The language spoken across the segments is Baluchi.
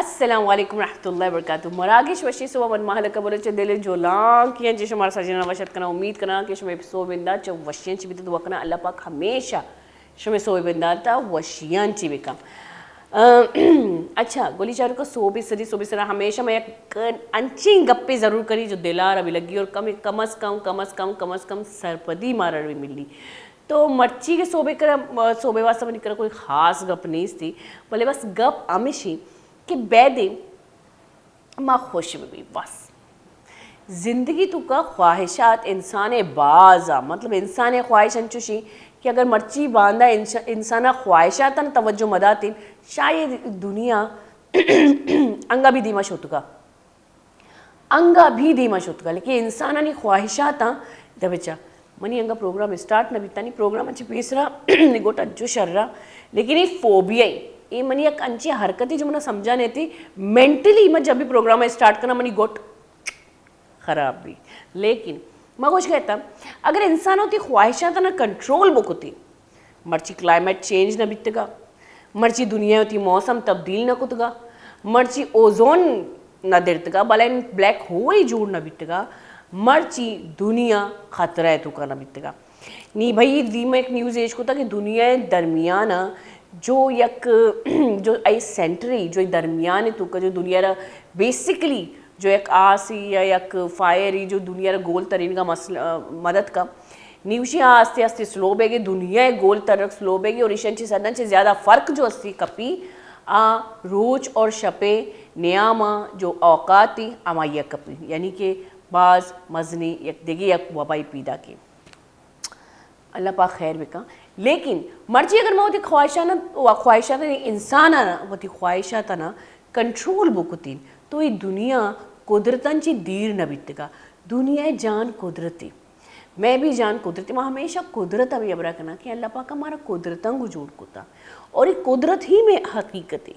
السلام علیکم ورحمۃ اللہ وبرکاتہ۔ مراگش وشی صبح من مہلکہ بلوچ دل جولانکیاں چہ شمارا سجناں وش اتک کناں۔ امید کناں کہ شمئے سوبندات چہ وشیاں چہ بیتگ، دعا کناں اللہ پاک ہمیشہ شمئے سوبندات وشیاں چہ بکن۔ اچھا گلی چاروکا، سوبے سری، سوبے سرا ہمیشہ من یک انچیں گپے ضرور کنی جو دلارا بلگی اور کم کم از کم، کم از کم، کم از کم سرپدی مارا بھی ملی۔ تو مرچی کہ سوبے کرا، سوبے واسطہ منی کرا کوئی خاص گپ نیستی، بلے بس گپ ہمیشی کہ بیدے ما خوش بہ بی بس۔ زندگی توکا خواہشات انسان ء باز آ، مطلب انسان ء خواہش انچوشی کہ اگر مرچی باندا انش-، انسان ء خواہشاتاں توجہ مداتیں، شاید دنیا انگا بھی دیما شتگا، انگا بھی دیما شتگا، لیکن انسانانی خواہشاتاں دبچا۔ منی انگا پروگرام اسٹارٹ نہ بیتانی، پروگرام چہ پیسرا گوٹ انچو شرا، لیکن یہ فوبیا ای، یہ منی یک انچی حرکتی جو منا سمجھا نہیں تھی۔ مینٹلی میں جب بھی پروگرام اسٹارٹ کرنا منی گوٹ خراب بھی، لیکن ما گوش گئے تھا، اگر انسان ہوتی خواہشات نہ کنٹرول بکتی، مرچی کلائمیٹ چینج نہ بیتگا، مرچی دنیا وتی موسم تبدیل نہ کتگا، مرچی اوزون نہ درتگا، بلے بلیک ہول جوڑ نہ بیتگا، مرچی دنیا خطرہ ء توکا نہ بیتگا۔ نی بھئی، دیما یک نیوز ایش کتا کہ دنیا ء درمیان ء جو یک جو اے سینٹری جو درمیان ء توکا جو دنیا را بیسیکلی جو یک آسی یا یک فائری جو دنیا را گول ترینگا مسئلہ، مدد کا۔ نیوشی آ آستے آستے سلو بیگے، دنیا ء گول ترک سلو بیگے اور ایشان چہ سداں چہ زیادہ فرق جو استی کپی، آ روچ اور شپے نیاما جو اوقاتی ہمائی کپی، یعنی کہ باز مزنی یک دیگے یک وبائی پیدا کی۔ اللہ پاک خیر بکن۔ لیکن مرچی اگر ما وتی خواہشانا، خواہشات انسانانا، وتی خواہشاتانا کنٹرول بکتین، تو ای دنیا قدرتاں چی دیر نہ بیتگا۔ دنیا جان قدرتی۔ میں بھی جان قدرتی، ما ہمیشہ قدرت ء بھی ہبرا کناں کہ اللہ پاک ہمارا قدرتاں کو جوڑ کتا اور یہ قدرت ہی میں حقیقت ہے۔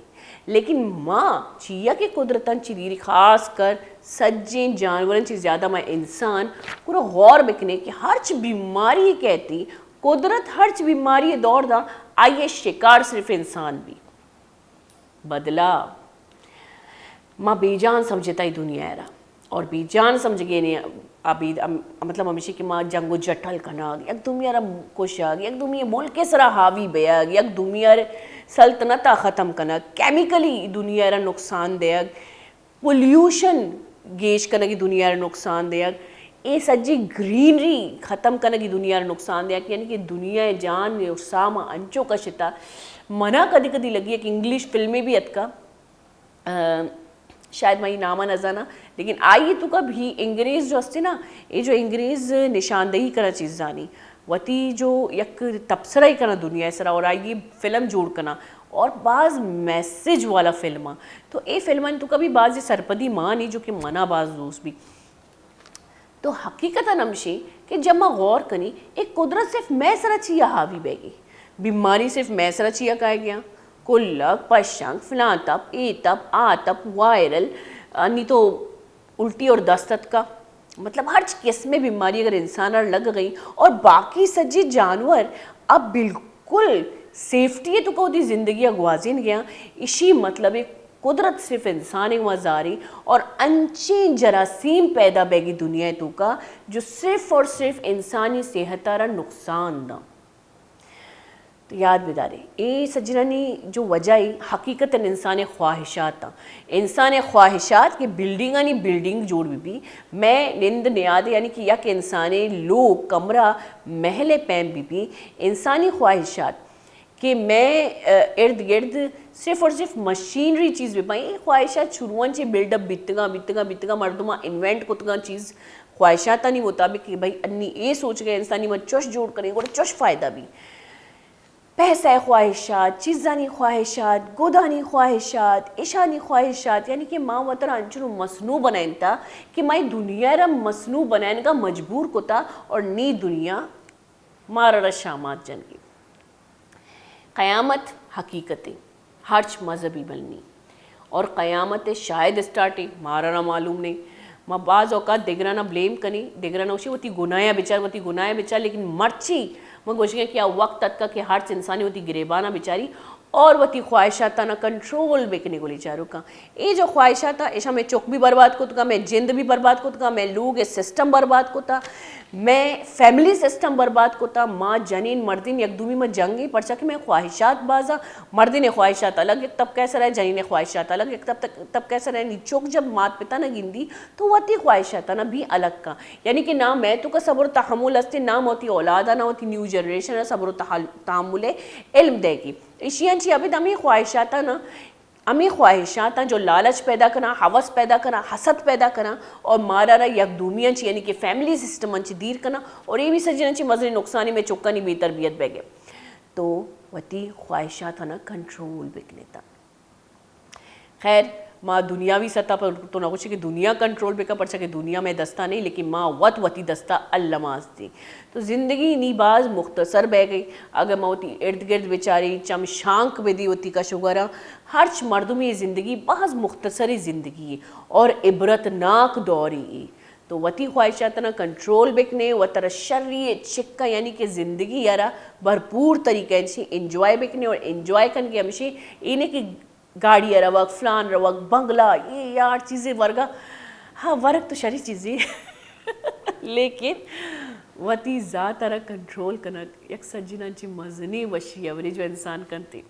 لیکن ما چیا کہ قدرتاں چی دیری، خاص کر سجیں جانوراں چی زیادہ ما انسان پورا غور بکنے کہ ہرچ بیماری کہتی قدرت ہرچ بیماری دور دا آئیے شکار صرف انسان بھی۔ بدلا ما بے جان سمجھتا ای دنیا را اور بے جان سمجھ گئے نے ابھی، مطلب ہمیشہ کہ ما جنگ و جٹل کنگ، یک دومی را کشگ، یک دومی ملک سرا حاوی بیگ، یک دومی سلطنت ختم کنگ، کیمیکلی دنیا را نقصان دیگ، پولیوشن گیش کنگی دنیا را نقصان دیگ، اے سجی گرینری ختم کنگی دنیا را نقصان دیگ، یعنی کہ دنیا جان اور ساما انچو کشتا۔ منا کدی کدی لگی ایک انگلش فلمے بھی اتکا، شاید میں نام نہ زانا، لیکن آئی تو کب ہی انگریز جو ہستے نا، یہ جو انگریز نشاندہی کرا چیزانی وتی جو یک تبصرہ ہی کنا دنیا سرا اور آئی فلم جوڑ کنا اور باز میسج والا فلم آ۔ تو اے فلم تو کبھی باز سرپدی مانی جو کہ منا باز دوست بھی۔ تو حقیقت ہمشی کہ جب ما غور کنی، اے قدرت صرف میں سرا چیا حاوی بیگی، بیماری صرف میں سرا چیا کائے گیا، کلک، پشنگ، فلاں تپ، اے تپ، آ تپ، وائرل، انی تو الٹی اور دست اتکا، مطلب ہر قسم بیماری اگر انسان لگ گئی اور باقی سجی جانور اب بالکل سیفٹی تو کو دی زندگی گوازین گیا، اشی مطلب قدرت صرف انسان ء وزاری اور انچیں جراثیم پیدا بیگی دنیا ء توکا جو صرف اور صرف انسانی صحت ء را نقصان داں۔ تو یاد بدارے، اے سجنانی جو وجہ ای حقیقتاً انسان ء خواہشات آں۔ انسان ء خواہشات کہ بلڈنگانی بلڈنگ جوڑ بی بی، میں نند نیاد یعنی کہ یک انسان ء لوگ کمرہ محل ء پیم بی بی، انسانی خواہشات کہ میں، ارد گرد صرف اور صرف مشینری چیز بہ بئیں، خواہشات شروعاں چہ بلڈ اپ بیتگاں، بیتگاں، بیتگاں، مردماں انوینٹ کتگاں چیز، خواہشاتانی مطابق کہ بھئی انی اے سوچ گئے انسانی من چوش جوڑ کریں، گڑا چوش فائدہ بھی۔ پیسہ خواہشات، چیزانی خواہشات، گدانی خواہشات، اشانی خواہشات، یعنی کہ ما وترا انچنو مصنوع بنائنتا کہ مئے دنیا را مصنوع بنائنگا مجبور کتا اور نی دنیا مارا را شامات جنگی۔ قیامت حقیقتے، ہرچ مذہبی بلنی۔ اور قیامت شاید اسٹارٹ ہے، مارا را معلوم نہیں۔ ما بعض اوقات دگرانا بلیم کنی، دگرانا گوشی وتی گناہیا بچار، وتی گناہیا بچار، لیکن مرچی ما گوشگیں کہ آ وقت اتکا کہ ہرچ انسانی وتی گریبانا بچاری اور وتی خواہشاتانا کنٹرول بکنے گلی چاروکاں۔ اے جو خواہشاتاں، ایشاں مئے چک بھی برباد کتگا، مئے جند بھی برباد کتگا، مئے لوگ سسٹم برباد کتا، مئے فیملی سسٹم برباد کتا۔ ما جنین مردین یک دومی ما جنگی، پرچا کہ مئے خواہشات بازا، مردین خواہشات الگ یک طبقہ سرا، جنین خواہشات الگ یک طبقہ، طبقہ سرا۔ نی چک جب مات پتا نہ گندی تو وتی خواہشاتانا بھی الگ کا، یعنی کہ نا مئے توکا صبر و تحمل استے، نا ما وتی اولادا، نا وتی نیو جنریشن صبر و تحل-، تحمل علم دے گی۔ ایشیاں چی ابید ہمیں خواہشاتاں نا، ہمیں خواہشاتاں جو لالچ پیدا کنا، ہوس پیدا کنا، حسد پیدا کنا اور مارا را یک دومیاں چی یعنی کہ فیملی سسٹم چی دیر کنا اور اے بھی سجنا چی مزنی نقصانی مئے چکانی بے تربیت بہ گئے۔ تو وتی خواہشاتاں نا کنٹرول بکنے تا۔ خیر، ما دنیاوی سطح پر تو نہ گوشے کہ دنیا کنٹرول بکا، پرچا کہ دنیا مئے دستا نہیں، لیکن ما وت وتی دستا الما ہستیں۔ تو زندگی نی باز مختصر بہ گئی۔ اگر ما وتی ارد گرد بچاریں، چم شانک بدی وتی کش و گورا، ہرچ مردمی زندگی باز مختصر زندگی اور عبرت ناک دوری۔ تو وتی خواہشاتنا کنٹرول بکنے، وترا شری چکا یعنی کہ زندگی یارا بھرپور طریقہ انشی انجوائے بکنے اور انجوائے کنگے ہمشی اینے کہ گاڑی ء روگ، فلان روگ، بنگلہ، اے یار چیزے ورگا، ہاں، ورگ تو شری چیزے، لیکن وتی ذات ء را کنٹرول کنگ یک سجنان چی مزنیں وشی اوری جو انسان کنتے۔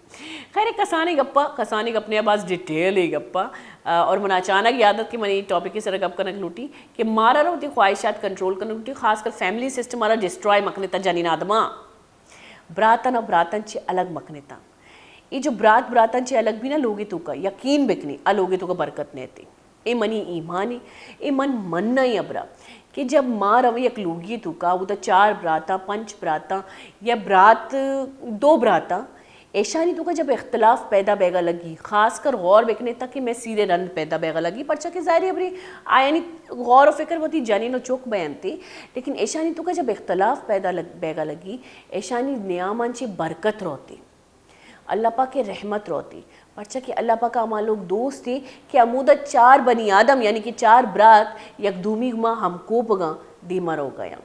خیر، ایک کسانیں گپا، کسانیں گپ نے باز ڈیٹیل ء گپا، آ، اور من اچانک یاد ات کہ من اے ٹاپک ء سر گپ کنگ لوٹی کہ مارا رو وتی خواہشات کنٹرول کنگ لوٹی، خاص کر فیملی سسٹم مارا ڈسٹرائے مکنے تا جنین آدما۔ براتاں ء براتاں چہ الگ مکنتاں۔ اے جو برات براتاں چہ الگ بی نا لوگے توکا، یقین بکنے، آ لوگے توکا برکت نیتے۔ اے منی ایمانے، اے من مننا اے ابرا کہ جب ما رویں یک لوگی توکا، اودا چار براتاں، پنچ براتاں یا برات، دو براتاں، ایشانی توکا جب اختلاف پیدا بیگا لگی، خاص کر غور بکنے تا کہ مئے سیرے رند پیدا بیگا لگی، پرچا کہ ظاہر ہے ابری آیانی غور و فکر وتی جنین و چک بینتے، لیکن ایشانی توکا جب اختلاف پیدا لگ-، بیگا لگی، ایشانی نیامان چہ برکت روتی، اللہ پاک ء رحمت روتی، پرچا کہ اللہ پاک ء ہما لوگ دوستی کہ ہمودا چار بنی آدم، یعنی کہ چار برات یک دومی گما ہم کوپگاں دیما روگا یاں۔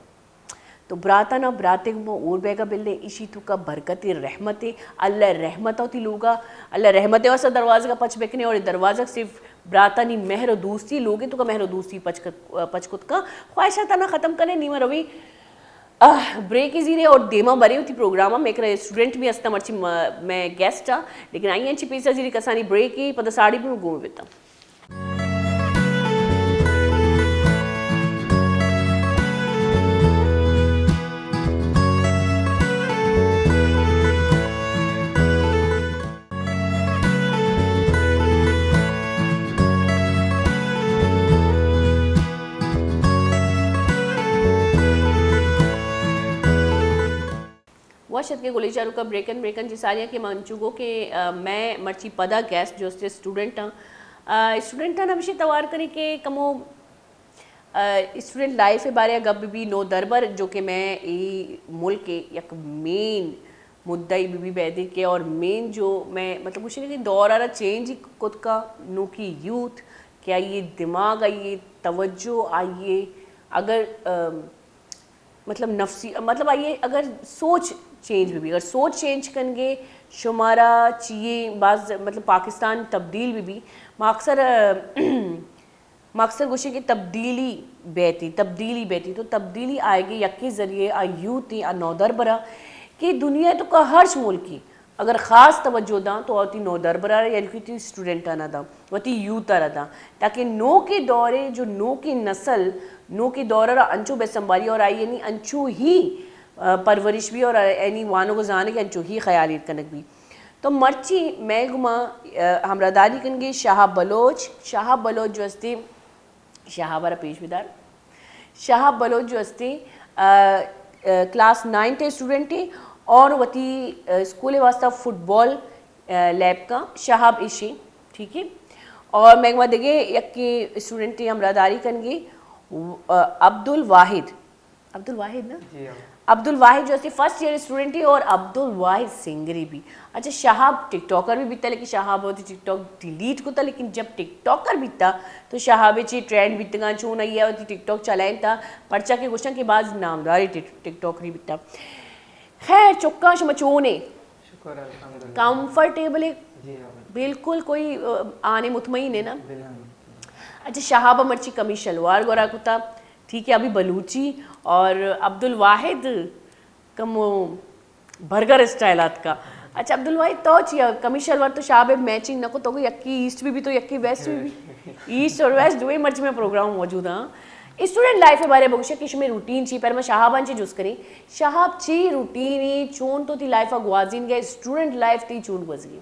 تو براتانا براتے گما اور بیگا بلے، ایشی توکا برکت رحمت، اللہ رحمت ہوتی لوگا، اللہ رحمت واسطہ دروازگا پچ بکنے اور دروازگ صرف براتانی مہر و دوستی، لوگے توکا مہر و دوستی پچ کت-، پچ کتکا۔ خواہشاتانا ختم کنے، نیما روی آہ، بریک ء زیرے اور دیما برے وتی پروگرام ء۔ مئے کرا اسٹوڈنٹ بھی ہستاں، مرچی م-، مئے گیسٹ ء، لیکن آئی انچی پیسا زیرے کسانی بریک ء پدا ساڑی بھی گون بیتاں۔ وش اتکے گلیں چاروکاں، بریکن بریکن چہ ساری کہ من انچو گو کہ، آ، مئے مرچی پدا گیسٹ جو استے اسٹوڈنٹ آں، آ، اسٹوڈنٹاں ہمیشی توار کنی کہ کمو، آ، اسٹوڈنٹ لائف ء بارے ء گپ بہ بی، نودربر جو کہ مئے اے ملک ء یک مین مدعی بہ بی بیدے کہ اور مین جو مئے مطلب گوشنے کہ دور آرا چینج کت کا نوکی یوتھ کہ آئی دماغ، آئی توجہ، آئی اگر، آ، مطلب نفسی، مطلب آئی اگر سوچ چینج بہ بی، اگر سوچ چینج کنگے شمارا چیئے باز مطلب پاکستان تبدیل بہ بی۔ ما اکثر، ما اکثر گوشیں کہ تبدیلی بیتی، تبدیلی بیتی، تو تبدیلی آئیگی یکی ذریعے آ یوتھ آ نودربرا کہ دنیا تو کا ہرچ ملکی اگر خاص توجہ داں تو وتی نودربرا را، یعنی کہ وتی اسٹوڈنٹانا داں، وتی یوتھ ء را داں، تاکہ نوکیں دور ء جو نوکیں نسل نوکیں دور ء را انچو بہ سنبھالی اور آئی یعنی انچو ہی، آ، پرورش بی اور یعنی وانگ و زانگ انچو ہی خیال ایر کنگ بی۔ تو مرچی مئے گما، آ، ہمراہداری کنگی شہاب بلوچ، شہاب بلوچ جو استی شہاب ء را پیش بدار۔ شہاب بلوچ جو استی، آ، آ، کلاس نائنتھ اسٹوڈنٹ ء اور وتی، آ، اسکول واسطہ فٹبال، آ، لیب کا شہاب ایشی، ٹھیک ہے۔ اور مئے گما دگے یکی اسٹوڈنٹ ء ہمراہداری کنگی، آ، عبدالواحد۔ عبدالواحد نا؟ جی ہاں۔ عبدالواحد جو استی فرسٹ ایئر اسٹوڈنٹ ء اور عبدالواحد سنگری بھی۔ اچھا، شہاب ٹک ٹاکر بھی بیتا، لیکن شہاب وتی ٹک ٹاک ڈیلیٹ کتا، لیکن جب ٹک ٹاکر بیتا تو شہاب چی ٹرینڈ بیتگاں، چون آئی وتی ٹک ٹاک چلائینتا، پرچا کہ گوشتن کہ باز نامداری ٹک، ٹک ٹاکری بیتا۔ خیر، چکاں شما چونے؟ کمفرٹیبل ہے؟ جی ہاں۔ بالکل کوئی، آ، آنے مطمئن ہے نا؟ بالکل۔ اچھا، شہاب مرچی کمی شلوار گورا کتا، ٹھیک ہے، ابھی بلوچی، اور عبدالواحد کمو برگر اسٹائل آتکا۔ اچھا عبدالواحد، تو چیا کمی شلوار تو شہاب میچنگ نہ کو، تو یکی ایسٹ بھی، بھی تو یکی ویسٹ بھی، بھی۔ ایسٹ اور ویسٹ دوئیں مرچی میں پروگرام موجود ہاں۔ اسٹوڈنٹ لائف بارے بگوشے کہ شمی روٹین چی، پر میں شہابان چی جس کریں۔ شہاب، چی روٹین ای، چون تو تی لائف گوازین گئے، اسٹوڈنٹ لائف تی چون گوزگی؟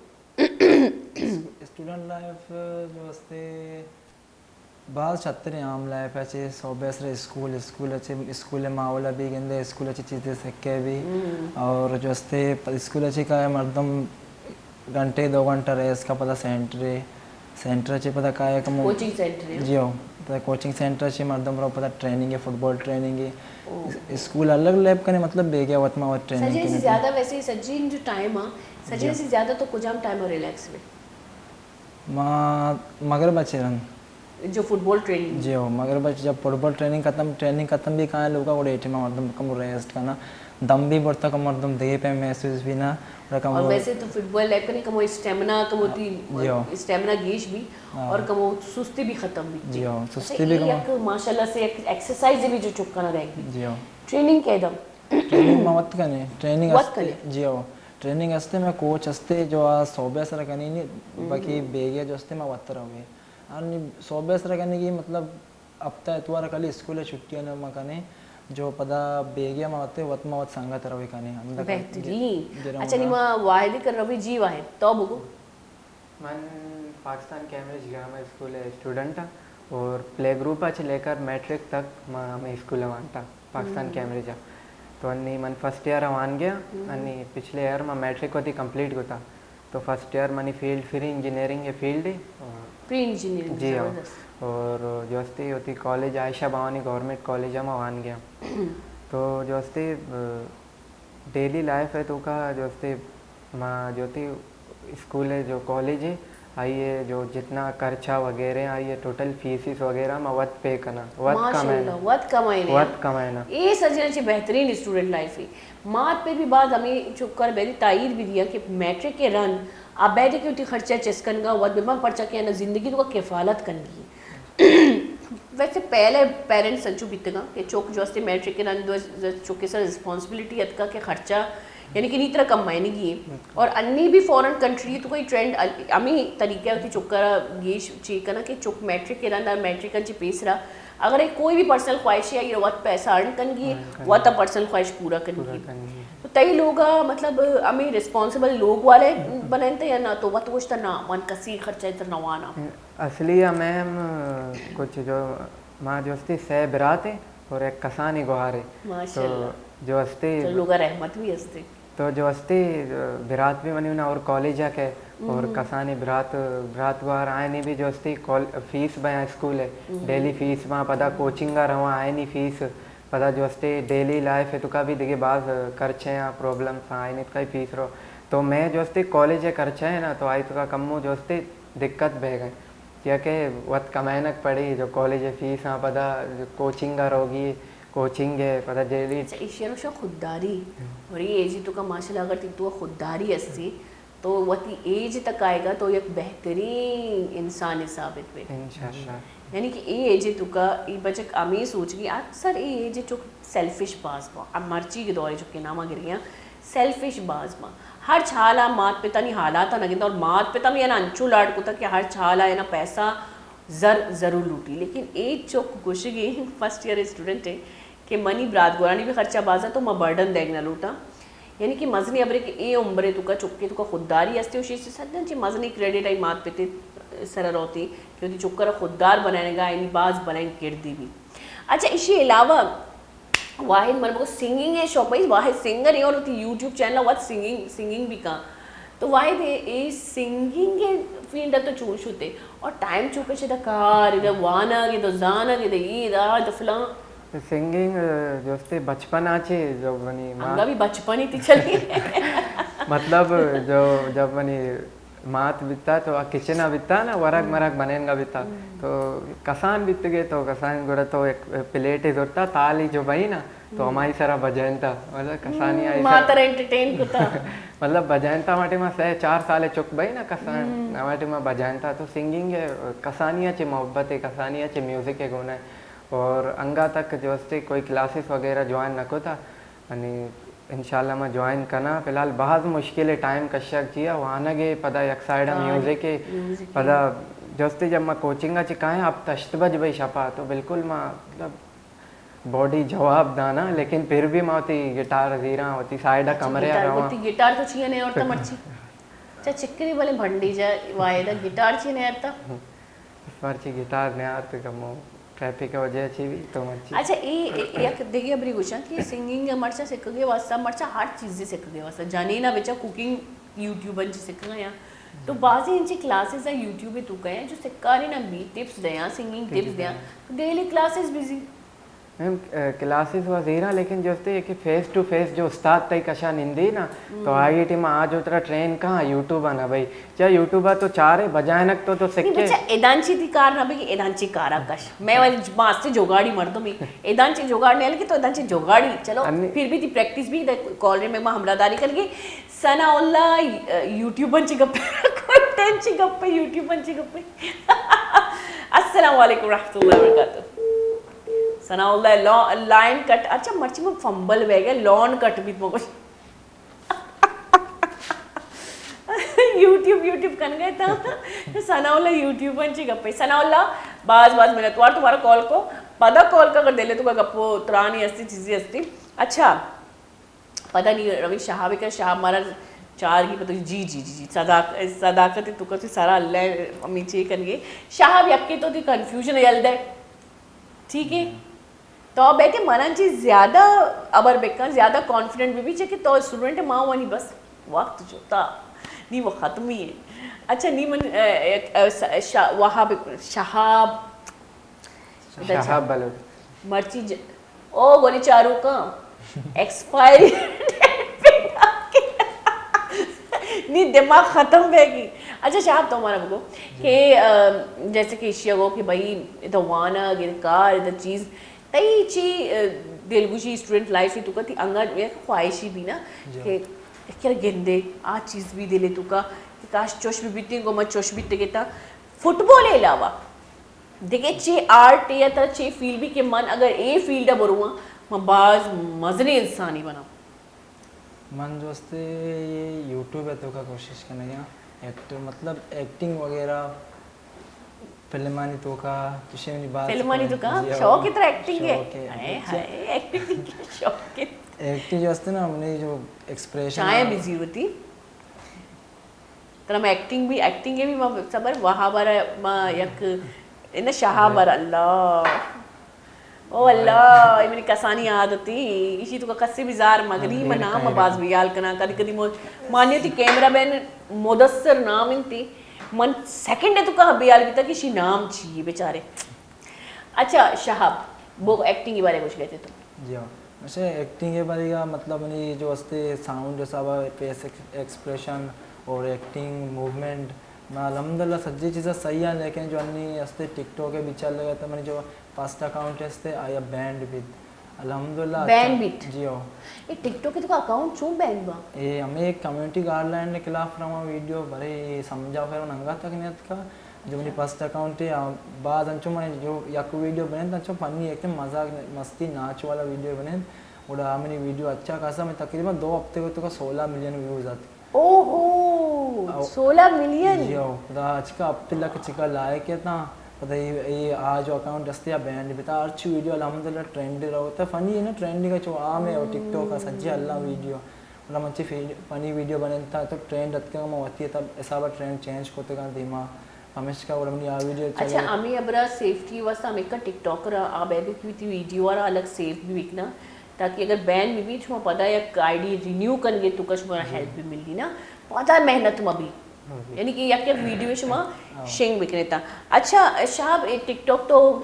اسٹوڈنٹ لائف جو استے باز شتریں عام لائف ءَ چہ، صوبے سر اسکول، اسکول ءَ چہ، اسکول ءِ ماحول ءَ بھی گندے، اسکول ءَ چہ چیزے سکے بھی۔ اور جو استے اسکول ءَ چہ کائے مردم گھنٹے دو گھنٹہ ریسٹ کا، پدا سینٹر ءَ، سینٹر ءَ چہ پدا کائے کمو کوچنگ سینٹر ءَ؟ جی ہو، پدا کوچنگ سینٹر ءَ چہ مردم رو پدا ٹریننگ ءَ، فٹبال ٹریننگ ءَ۔ اسکول الگ لیب کنے، مطلب بیگیا وت ما وت ٹریننگ سجے سے کنے۔ زیادہ ویسے سجین جو ٹائم آ، سجے سے زیادہ تو کجام ٹائم آ ریلیکس بے؟ ما مغرب ءَ چہ رند۔ جو فٹبال ٹریننگ؟ جی ہو، مغرب ءَ چہ جب فٹبال ٹریننگ ختم، ٹریننگ ختم بھی کائیں لوگا، گڑا اے ٹائم مردم کم ریسٹ کنا، دم بھی برتا کم مردم دگے پہ محسوس بھی نہ، اور کم اور ویسے تو فٹبال لیب کنے کمو اسٹیمنا، کمو تی جی ہو۔ اسٹیمنا گیش بھی، اور کمو سستی بھی ختم بھی۔ جی ہو، اچھا، سستی بھی یہ کم۔ یک ماشاءاللہ سے یک ایکسرسائز بھی جو چکنا رہ گی۔ جی ہو۔ ٹریننگ کہہ دم؟ ٹریننگ ما وت کنے، ٹریننگ وت استے، کنے؟ جی ہو، ٹریننگ استے، میں کوچ استے جو آ صوبے سر کنی نی، باقی بیگیا جو استے ما وت روے۔ انی صوبے سر کنی کی مطلب ہفتہ اتوار کلی اسکول چھٹی نہ ما کنے، جو پدا بیگیا ما وت، وت ما وت سنگت روے کنے۔ ہمدا بہترین۔ گراؤنڈ اچھا، آ۔ نیما واحد کر روے، جی واحد، تو بگو۔ من پاکستان کیمبرج گرامر اسکول ءِ اسٹوڈنٹ آں اور پلے گروپ ءَ چہ لے کر میٹرک تک ما ہمے اسکول ءَ وانتا، پاکستان کیمبرج ءَ۔ تو انی من فرسٹ ایئر ءَ وان گیا، انی پچھلے ایئر ما میٹرک وتی کمپلیٹ کتا۔ تو فرسٹ ایئر منی فیلڈ پری انجینئرنگ ءِ فیلڈ ہے۔ پری انجینئرنگ، جی ہاں۔ زبردست۔ اور جو استے وتی کالج عائشہ بھوانی گورنمنٹ کالج ءَ ما وان گیا۔ تو جو استے، ڈیلی لائف ءِ توکا جو استے ما جو تی اسکول ءِ جو کالج ہے، آئی ءِ جو جتنا خرچہ وغیرہ ہیں، آئی ءِ ٹوٹل فیسز وغیرہ ما وت پے کناں، وت ماشاءاللہ، کمائناں۔ وت کمائنے۔ وت کمائناں۔ اے سجنا چی بہترین اسٹوڈنٹ لائف ہے۔ مات پہ بھی بعض ہمیں چکر بہتی تائید بھی دیا کہ میٹرک کے رن ابیدے کہ وتی خرچہ چست کنگا وت بہ بن، پرچا کہ آنا زندگی توکا کفالت کنگی۔ ویسے پہلے پیرنٹس انچو بیتگاں کہ چک جو استے میٹرک کے رند چکے سر ریسپانسبلٹی اتکا کہ خرچہ یعنی کہ نی ترا کمائنگی ہے۔ اور انی بھی فارن کنٹری تو کوئی ٹرینڈ ال-، ہمیں طریقہ وتی چکا را گیش چی کنا کہ چک میٹرک کے رند اور میٹرک انچی پیسرا اگر ایک کوئی بھی پرسنل خواہش ہے، یہ وت پیسہ ارن کنگی، ہاں، کنگی۔ وت پرسنل خواہش پورا کنگی۔ پورا کنگی۔ تو تئی لوگا مطلب ہمیں ریسپانسبل لوگ والے بنائیں تے یا نہ تو وت گوشتا نہ من کسی خرچہ اتر نوانا؟ اصلی ہمیں ہم کچھ جو ما جو استے سہ برات ہیں اور ایک کسانی گوہار ہے۔ ماشاءاللہ۔ تو جو استے تو لوگا رحمت بھی استے۔ تو جو استے برات بھی منی اور کالج کے اور کسانی برات، برات گوہار آئینی بھی جو استے کال-، فیس بیا اسکول ہے، ڈیلی فیس بیا، پدا کوچنگ رواں آئینی فیس، پدا جو استے ڈیلی لائف ہے توکا بھی دیگه باز خرچے ہیں، پرابلمز آئینی توکا فیس رو۔ تو میں جو استے کالج خرچہ ہے نا، تو آئی توکا کمو جو استے دقت بہ گئے۔ یا کہ وت کمائنک پڑی، جو کالج فیس آں، پدا کوچنگ ءَ روگی، کوچنگ ءَ پدا جیلی۔ اچھا، ایشی ءَ گوشاں خودداری۔ اور یہ ایج توکا ماشاءاللہ اگر تئی تو خودداری ہستی تو وتی ایج تک آئے گا تو یک بہترین انسان ثابت بے۔ انشاءاللہ۔ یعنی کہ اے ایج توکا ای بچک ہمیں سوچ گی، اکثر اے ایج چک سیلفش باز با۔ اب مرچی کے دورے چکے ناما گریاں سیلفش باز باں۔ ہرچ حال ءَ مات پتانی حالات ءَ نہ گنداں اور مات پتا بھی انا انچو لاڈ کتا کہ ہرچ حال ءَ انا پیسہ زر ضرور لوٹی، لیکن اے چک گوشگی فرسٹ ایئر اسٹوڈنٹ ہے کہ منی برات گورانی بھی خرچہ بازا تو ما برڈن دیگ نہ لوٹاں۔ یعنی کہ مزنی ابرے کہ اے عمرے توکا چکے توکا خودداری ہستے و شیشتے سدن چہ مزنی کریڈٹ آئی مات پتے سر روتی کہ وتی چکر خوددار بنائنگا یعنی باز بلائیں کردی بھی۔ اچھا، اشی علاوہ واحد من بگو سنگنگ ءِ شوق، بھائی واحد سنگر ہے اور وتی یوٹیوب چینل ءَ وت سنگنگ، سنگنگ بھی کاں۔ تو واحد اے، اے سنگنگ ءِ فیلڈ ءَ تو چون شتے اور ٹائم چون کشے دا کار، دا وانگ، دا زانگ، دا اے، دا، دا فلاں۔ سنگنگ، جو استے بچپن آ چے جو منی ماں انگا بھی بچپن ہی تھی چلی۔ مطلب جو جب منی مات بیتا تو آ کچن ءَ بیتا نا، ورگ مرگ بنینگا بیتا۔ تو کسان بیتگے تو کسان گڑا تو یک پلیٹے زرتا تالی جو بئی نا، تو ہمائی سرا بجینتا، مطلب کسانی آئی ما سرا ترا انٹرٹین کتا۔ مطلب بجینتا ہما ٹائما سہ چار سال چک بئی نا کسان، ہما ٹائما بجینتا تو سنگنگ ءَ کسانی ءَ چہ محبت ءَ، کسانی ءَ چہ میوزک ءَ گون ءَ۔ اور انگا تک جو استے کوئی کلاسز وغیرہ جوائن نہ کتا۔ یعنی انشاءاللہ ما جوائن کناں۔ فی الحال بہت مشکل ٹائم کشگ چیا، وانگ ءَ پدا یک سائیڈ ءَ میوزک ءَ، پدا جو استے جب ما کوچنگ ءَ چہ کائیں اب تشت بج بئی شپا تو بالکل ما مطلب باڈی جواب دانا، لیکن پھر بھی ما وتی گٹار زیراں، وتی سائیڈ ءَ کمرے ءَ رواں۔ وتی گٹار تو چیا نیارتا مرچی؟ چا چکری بلے بھنڈی جا واحد گٹار چیا نیارتا؟ مرچی گٹار نیارت کمو ٹریفک ءِ وجہ چی بھی تو مرچی۔ اچھا، اے، اے، یک دگہ ہبری گوشاں کہ سنگنگ مرچا سکھگے واسطہ، مرچا ہر چیزے سکھگے واسطہ۔ جنین ءَ بچا کوکنگ یوٹیوب ءَ چہ سکھگا یا۔ تو بازیں انچیں کلاسز ءَ یوٹیوب ءِ توکا یا جو سکھارینگ بھی ٹپس دیاں، سنگنگ ٹپس دیاں۔ تو ڈیلی کلاسز بزی۔ میم، اے، کلاسز و زیراں، لیکن جو استے کہ فیس ٹو فیس جو استاد تئی کشا نندی نا، تو آئی ٹیم آ جو ترا ٹرین کہاں یوٹیوب آ نہ بھئی۔ چا یوٹیوب آ تو چارے بجائنک تو، تو نہیں سکے۔ بچہ، ادان چی دی کار نہ بھئی، ادان چی کارا کش۔ میں والی ماستے جوگاڑی مردم ہی۔ ادان چی جوگاڑ نہیں، لیکن تو ادان چی جوگاڑی۔ چلو، انی پھر بھی تی پریکٹس بھی، کال میں ہمراہ داری کر گی۔ ثناء اللہ، اے، یوٹیوب انچی گپے، کوئی ٹینچی گپے، یوٹیوب انچی گپے۔ السلام علیکم ورحمۃ اللہ وبرکاتہ۔ ثناء اللہ، لا-، لائن کٹ، اچھا، مرچی من فمبل بہ گئے، لون کٹ بیت مگوش۔ یوٹیوب، یوٹیوب کن گئے تا۔ ثناء اللہ یوٹیوب انچی گپے۔ ثناء اللہ، باز باز منت وار تمہارا کال کو، پدا کال کا اگر دلے تو کا گپو ترانی ہستی، چیزی ہستی۔ اچھا، پدا نی روی شہاب کر، شہاب مارا چار گی پتو، جی، جی، جی، جی، صداق-، صداقت تو کسی سارا اللہ امی چی کنگے۔ شہاب یکی تو تی کنفیوژن یل دے۔ ٹھیک ہے؟ تو بیٹے منن چی زیادہ ابر بکن، زیادہ کانفیڈنٹ بھی، بھی چے کہ تو اسٹوڈنٹ ما ونی بس وقت جو تا۔ نی وہ ختم ہی ہے۔ اچھا، نی من، اے، اے، اے، س-، شا-، وہاب، شہاب۔ شہاب بلوچ۔ مرچی ج-، او گولی چاروکاں۔ ایکسپائری ڈیٹ پہ نی دماغ ختم بہ گی۔ اچھا شہاب تو ہمارا بگو کہ، آ، جیسے کہ ایشیا گو کہ بھائی ادا وانگ، ادا کار، ادا چیز، تئی چی، آ، دلگوشی اسٹوڈنٹ لائف تو کتی انگا یک خواہشی بھی نا کہ کیا گندے آ چیز بھی دلے تو کا کہ کاش چوش بھی بیتیں گو ما چوش بیتے گتا فٹبال علاوہ۔ دگہ چی آرٹ یا ترا چی فیل بی کہ من اگر اے فیلڈ ء برواں، من باز مزنیں انسانے بناں؟ من جو استے یوٹیوب ء توکا کوشش کنگا، ایکٹر، مطلب ایکٹنگ وغیرہ، فلمانی توکا، چشیں منی باز فلمانی توکا؟ جی ہاں، شوق ء ترا ایکٹنگ ء؟ شوق ء۔ ہائے ہائے، ایکٹنگ ء شوق ء۔ ایکٹنگ جو استے نا، منی جو ایکسپریشن چاہیں بزی ہوتی۔ ترا ما ایکٹنگ بھی، ایکٹنگ ء بھی ما صبر وہابر ما یک، انہ شہابر، اللہ۔ او اللہ، اے منی کسانی عادتی، ایشی تو کسی بھی زار مگری، من نام باز بیال کناں، کدی کدی مو-، مانی تی کیمرہ مین مدثر نام انتی، من سیکنڈ تو کا بیال بیتا کہ ایشی نام چی ہے بیچارے۔ اچھا شہاب، وہ ایکٹنگ کے بارے کچھ کہتے تم؟ جی ہاں، مجھے ایکٹنگ کے بارے کا مطلب نہیں، جو استے ساؤنڈ حساب، فیس ایکس-، ایکسپریشن اور ایکٹنگ، موومنٹ، میں الحمدللہ سجی چیزیں صحیح ہیں، لیکن جو انی استے ٹک ٹاک کے بیچ چل رہے تھے، منی جو فرسٹ اکاؤنٹ ہے استے، آیا بینڈ بیت۔ الحمدللہ بین اچھا۔ بیت؟ جی ہو۔ اے ٹک ٹاک کے تو اکاؤنٹ چون بین با؟ اے ہمیں ایک کمیونٹی گائیڈ لائن کے خلاف رہا ویڈیو، برے سمجھا پھر ننگا تک نہیں اتکا۔ جو منی فرسٹ اکاؤنٹ ہے، آ، بعد انچو من جو یک ویڈیو بنین، انچو فنی ایکٹنگ، مزاق، مستی، ناچ والا ویڈیو بنین۔ گڑا آ منی ویڈیو اچھا خاصا، میں تقریباً دو ہفتے کو تو کا سولہ ملین ویوز آت۔ اوہو، او، سولہ ملین؟ جی ہو، پدا اچکا ہفتے لک چکا لائک ہے تا، پدا یہ، یہ آ جو اکاؤنٹ دستے آ بینڈ بتا، ہر چی ویڈیو الحمدللہ ٹرینڈ رہو تا، فنی ہے نا، ٹرینڈ کا چو عام ہے، اور ٹک ٹاک کا سجی اللہ ویڈیو۔ گڑا من چی فی-، فنی ویڈیو بنین تا، تو ٹرینڈ اتکا، من وتی تا حساب ٹرینڈ چینج کو تے دیما۔ پمیشکا گڑا منی آ ویڈیو اچھا، چلے۔ ہمیں ابرا سیفٹی واسطہ ہمیں کا ٹک ٹاکر آ بیدو کی وتی ویڈیو آرا الگ سیو بھی بکنا، تاکہ اگر بین بھی بھی شما پدا یک آئی ڈی رینیو کنگے تو کا شما ہیلپ بھی ملی نا، پدا محنت ما بھی۔ ہاں جی۔ یعنی کہ یک یک ویڈیو شما ہاں۔ شنگ بکنے تا۔ اچھا شہاب، اے ٹک ٹاک تو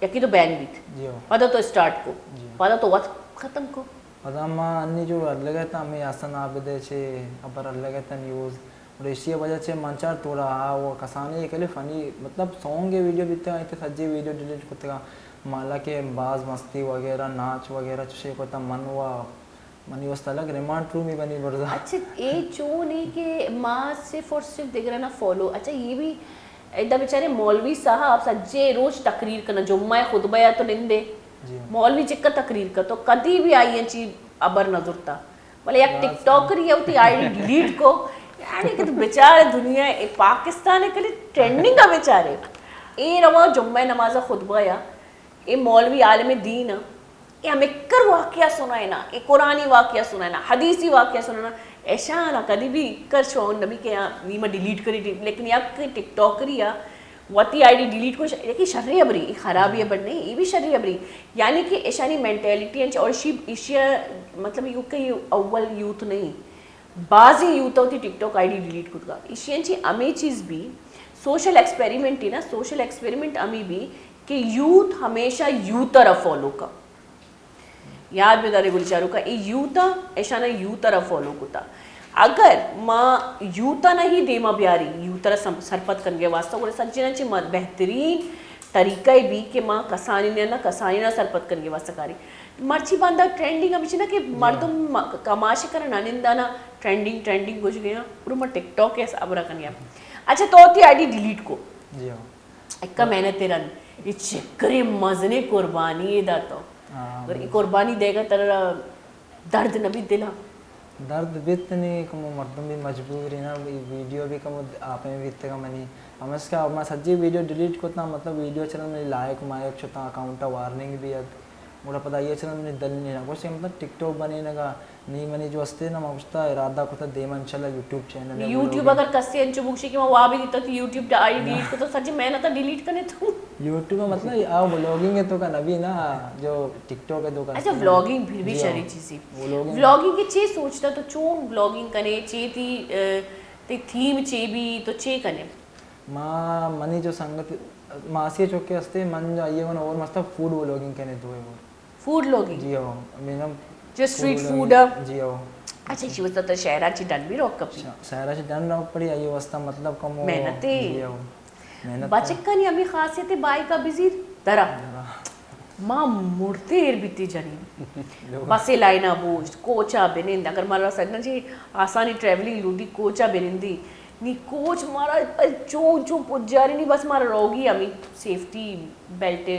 یکی تو بین بیت۔ جی ہاں۔ پدا تو اسٹارٹ کو۔ جی۔ پدا تو وقت ختم کو۔ پدا ما انی جو الگ ہے تا ہمیں حسن عابد ہے چے ابر الگ ہے تا نیوز گڑا ایشی ءِ وجہ چہ من چار توڑا آ و کسانیں کلے فنی، مطلب، سونگ ءِ ویڈیو بیتگ، ایت سجے ویڈیو ڈیلیٹ کتگ۔ مالا کہ باز مستی وغیرہ، ناچ وغیرہ چشے کتگ، من و منی واسطہ الگ ریمانڈ رومی بنی برزا۔ اچھا، اے چون اے کہ ما صرف اور صرف دگرانا فالو، اچھا، یہ بھی ادا بیچارے مولوی صاحب سجے روچ تقریر کنا، جمعہ خطبہ یا تو نندے۔ جی۔ مولوی چکا تقریر کا تو کدی بھی آئی چی ابر نہ زرتا۔ بلے یک ٹک ٹاکر یا وتی آئی ڈی ڈیلیٹ کو، یعنی کہ تو بیچارے دنیا اے پاکستان کلے ٹرینڈنگ ءَ بیچارے۔ اے رواں جمعہ نماز خطبہ یا اے مولوی عالم دین ءَ اے ہمکر واقعہ سنائینا، اے قرآنی واقعہ سنائینا، حدیثی واقعہ سنائینا، ایشانا کدی بھی کر شون نبی کہ آ نیما ڈیلیٹ کری، لیکن یک ٹک ٹاکری آ وتی آئی ڈی ڈیلیٹ کو، یکی شری ابری، ای خرابی ابر نہیں، ای بھی شری ابری۔ یعنی کہ ایشانی مینٹیلٹی انچ اور شی ایشیا، مطلب، یو کئی اول یوتھ نہیں، بازی یوتھ وتی ٹک ٹاک آئی ڈی ڈیلیٹ کتگا۔ ایشی انچی ہمیں چیز بھی سوشل ایکسپیریمنٹ ہی نا، سوشل ایکسپیریمنٹ ہمیں بھی کہ یوتھ ہمیشہ یوتھ را فالو کا۔ یاد بدارے گل چاروکا، اے یوتھ ءَ، ایشانا یوتھ ءَ را فالو کتا۔ اگر ما یوتھ ءَ نہ ہی دیما بیاری، یوتھ ءَ را سم-، سرپد کنگے واسطہ، گڑا سجنا چی ما بہترین طریقہ ای بھی کہ ما کسانی نے نہ کسانی نا سرپد کنگے واسطہ کاری۔ مرچی باندا ٹرینڈنگ ہمیشی نا کہ مردم ما-، کماشی کرنا نندا نا ٹرینڈنگ، ٹرینڈنگ گوش گیا، گڑا ما ٹک ٹاک ایس ابرا کنیا۔ اچھا، تو تی آئی ڈی ڈیلیٹ کو۔ جی ہاں۔ اکا محنت رند، یہ چکرے مزنے قربانی دا تو۔ ہاں، اور یہ قربانی دے گا ترا درد نہ بھی دلا۔ درد بیت نی، کمو مردم بھی مجبور ہے نا، وی-، ویڈیو بھی کمو آپیں بیتگا منی۔ ہمشکا ما سجی ویڈیو ڈیلیٹ کتا، مطلب ویڈیو چلن منی لائک مائک شتا، اکاؤنٹ وارننگ بھی ات۔ گڑا پدا یہ چلن منی دل نہیں نا۔ گوشت مطلب ٹک ٹاک بنے نگا، نی منی جو استے نا، ما گوشتا ارادہ کتا دیما انشاءاللہ یوٹیوب چینل ہے، یوٹیوب ولاگنگ۔ اگر کسے انچو بوشی کہ ما وابی دیتا تو یوٹیوب ڈا-، آئی ڈی ڈیلیٹ کتا، سجی محنت ڈیلیٹ کنے تو۔ یوٹیوب مطلب آ ولاگنگ ہے تو کا نبی نا، جو ٹک ٹاک ہے تو کا اچھا، ولاگنگ پھر بھی جی ہاں۔ شری چیزی۔ ولاگنگ۔ ولاگنگ کے چے سوچتا تو چون ولاگنگ کنے، چے تی، اے، تی تھیم چے بھی تو چے کنے؟ ما منی جو سنگت ماسی چوکے ہستے، من جو آئیے گونا اور مستا فوڈ ولاگنگ کنے تو ہے وہ۔ Food vlogging? جی ہاں، مینم جو اسٹریٹ فوڈ ولاگنگ۔ ہے؟ جی ہاں۔ اچھا، ایشی واسطہ تو شہرا چی ڈن بھی روک کپی؟ شہ-، شہرا چی ڈن روک پڑی، آئیے واسطہ مطلب کم ہو۔ محنت ہے۔ جی ہاں۔ محنت بچکانی ہمیں خاصیت ہے، بائیکا بزیر درا۔ درا۔ ما مڑتے ایر بیتی جنین۔ بس لائنا بوشت، کوچا بنند، اگر مارا سجنا چی آسانی ٹریولنگ لوٹی، کوچا بنندی۔ نی کوچ مارا چون چون پجاری نی، بس مارا روگی ہمیں سیفٹی بیلٹ،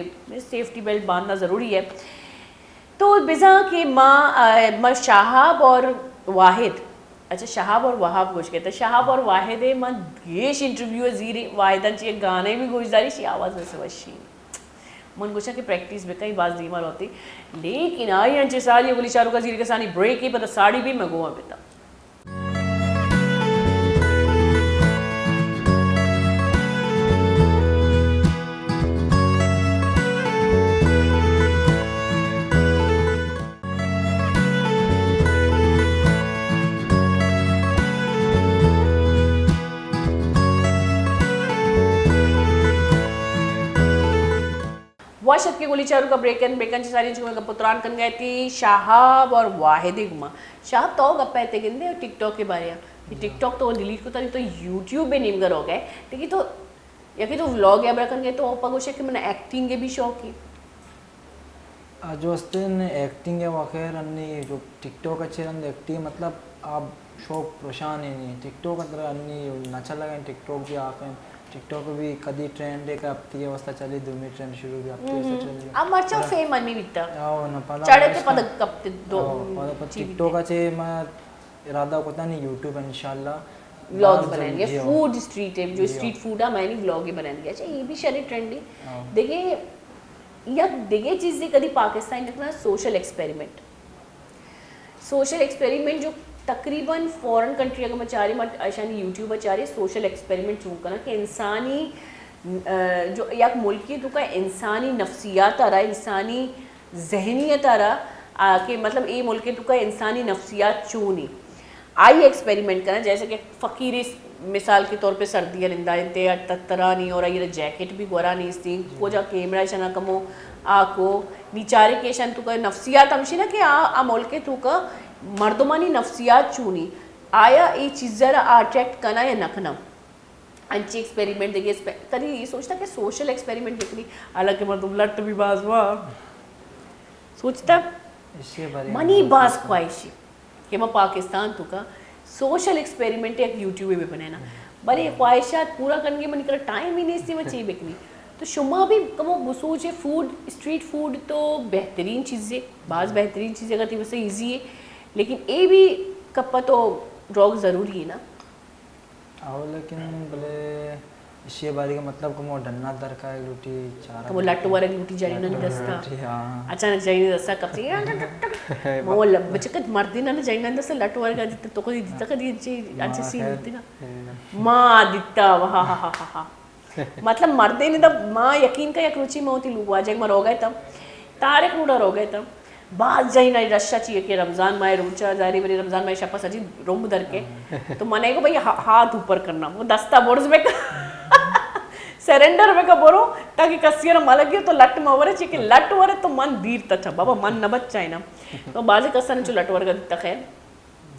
سیفٹی بیلٹ باندھنا ضروری ہے۔ تو بزاں کہ ما، آ، ما شہاب اور واحد، اچھا، شہاب اور وہاب گوش کہتے، شہاب اور واحد ہے، من گیش انٹرویو زیری، واحدن چی گانے بھی گوش داری، شی آواز ویسے وشی۔ من گوشاں کہ پریکٹس بکئی، باز دیما روتی، لیکن آئی انچے ساری گلی چارو کا زیر کسانی بریک ہی پتہ ساڑی بھی میں گوا پتا۔ وش اتکے گلی چاروکا بریکن، بریکن چی ساری چکو گپ و تران کن گئے تی شہاب اور واحد گما۔ شہاب تو گپ ہے تے گندے ٹک ٹاک کے بارے؟ ٹک ٹاک تو ڈیلیٹ کو تاری تو یوٹیوب میں نیم گرو گئے، لیکن تو یکی تو ولاگ یا برا کن گئے تو اوپا گوشے کہ من ایکٹنگ کے بھی شوق ہے۔ آ جو استیں ایکٹنگ ء واقعہ انی جو ٹک ٹاک ء چہ رند ایکٹنگ مطلب آ شوق پرشان ء نی، ٹک ٹاک ء ترا انی نہ چلگ ء، ٹک ٹاک بھی آف ہیں، ٹک ٹاک بھی کدی ٹرینڈ ء کہ ہفتے ء واسطہ چلی، دومی ٹرینڈ شروع بھی ہفتے ء واسطہ چلی۔ اب مرچا فیم انی بیتا۔ آو نہ پدا چڑھے تے پدا کپتے دو۔ آو، پدا پدا ٹک ٹاک ء چہ ما ارادہ کتا نی یوٹیوب انشاءاللہ ولاگ بنائیں گے، فوڈ اسٹریٹ ہے، جو اسٹریٹ فوڈ ہے، میں نی ولاگ بنائیں گے۔ اچھا، یہ بھی شرے ٹرینڈ ہے۔ دیکھیں، یک دگہ چیزے کدی پاکستان نکلا، سوشل ایکسپیریمنٹ۔ سوشل ایکسپیریمنٹ جو تقریباً فارن کنٹری اگر میں چارے، ما ایشانی یوٹیوب چارے، سوشل ایکسپیریمنٹ چون کنا کہ انسانی، آ، جو یک ملکی تو کا انسانی نفسیات آ رہا، انسانی ذہنیت آ رہا، آ، کہ مطلب اے ملک تو کا انسانی نفسیات چونی۔ آئی ایکسپیریمنٹ کنا، جیسے کہ فقیری س-، مثال کے طور پہ سردی ء نندا انت ء تترانی اور آئی ء جیکٹ بھی گورا نیستی، کجا کیمرہ شنا کمو آکو، نی چارے کہ ایشان تو کا نفسیات ہمشی نا کہ آ، آ ملک تو کا مردمانی نفسیات چونی۔ آیا اے چیز ءَ را اٹریکٹ کناں یا نہ کناں؟ انچیں ایکسپیریمنٹ دگہ ایکسپے-، کدی اے سوچتا کہ سوشل ایکسپیریمنٹ بکنی، حالانکہ مردم لٹ بھی باز وا۔ سوچتا؟ ایشی ءِ بارے منی ہم باز سوچتا۔ خواہش ہے کہ ما پاکستان توکا سوشل ایکسپیریمنٹ یک یوٹیوب بہ بنائیناں۔ بلے خواہشات پورا کنگے منی کرا ٹائم ہی نیستی، ما چی بکنی؟ تو شما بھی کمو بسوچے، فوڈ، اسٹریٹ فوڈ تو بہترین چیزے، باز بہترین چیزے، اگر تئی واسطہ ایزی ہے، لیکن اے بھی کپا تو روگ ضروری ہے نا۔ او، لیکن بلے ایشی ءِ بارے کہ مطلب کمو ڈنا درکائے لوٹی، چارہ کمو لٹ ورگ لوٹی جنینانی دستا۔ لوٹی، ہاں۔ اچانک جنین دستا کپتی۔ ما وہ لب-، بچکت مردین نا جنین دستا لٹ ورگ دیتا، تو کدی دیتا کدی انچی، انچی سین دیتا؟ ما دیتا، واہ، ہا، ہا، ہا، ہا۔ مطلب مردین دا ما یقین کا یک روچی ما وتی لوگ واجہ ما روگا اتاں، طارق روڈا روگا اتاں۔ باز جنین رش ءَ چی کہ رمضان ماہ روچا، ظاہری بری رمضان ماہ شپا سجی رمب در کے۔ تو من گو بھئی ہا-، ہاتھ اوپر کرنا، وہ دستا برز بکا، سرنڈر بکا برو، تاکہ کسی را ملگی تو لٹ مہ ورے، چی کہ لٹ ورے تو من دیر تچا، بابا من نہ بچائے نا۔ تو بازی کسان چو لٹ ورگا دیتا خیر۔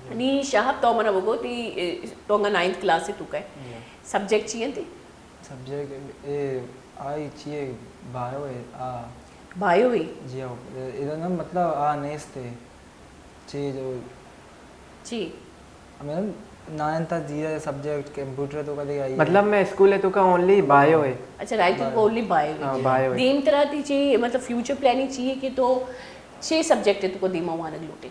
نی شہاب تو منا بگو تی، اے، تو انگا نائنتھ کلاس ہے تو کہے۔ سبجیکٹ چی انتی؟ سبجیکٹ، اے، آئی چی ہے، بایو ہے، آ۔ بایو ہے؟ جی ہاں، اے، ادا نا مطلب آ نیست ہے۔ چی جو چی؟ ہمیں نائنتھ تا زیرہ سبجیکٹ کمپیوٹر تو کا دے آئی ہے۔ مطلب میں اسکول ہے تو کا اونلی بایو ہے۔ اچھا، رائٹ، تو بایو۔ اونلی بایو ہے۔ ہاں، بایو ہے۔ دیم ترا تی چی، مطلب فیوچر پلاننگ چی ہے کہ تو چی سبجیکٹ ہے تو کو دیما وانگ لوٹے؟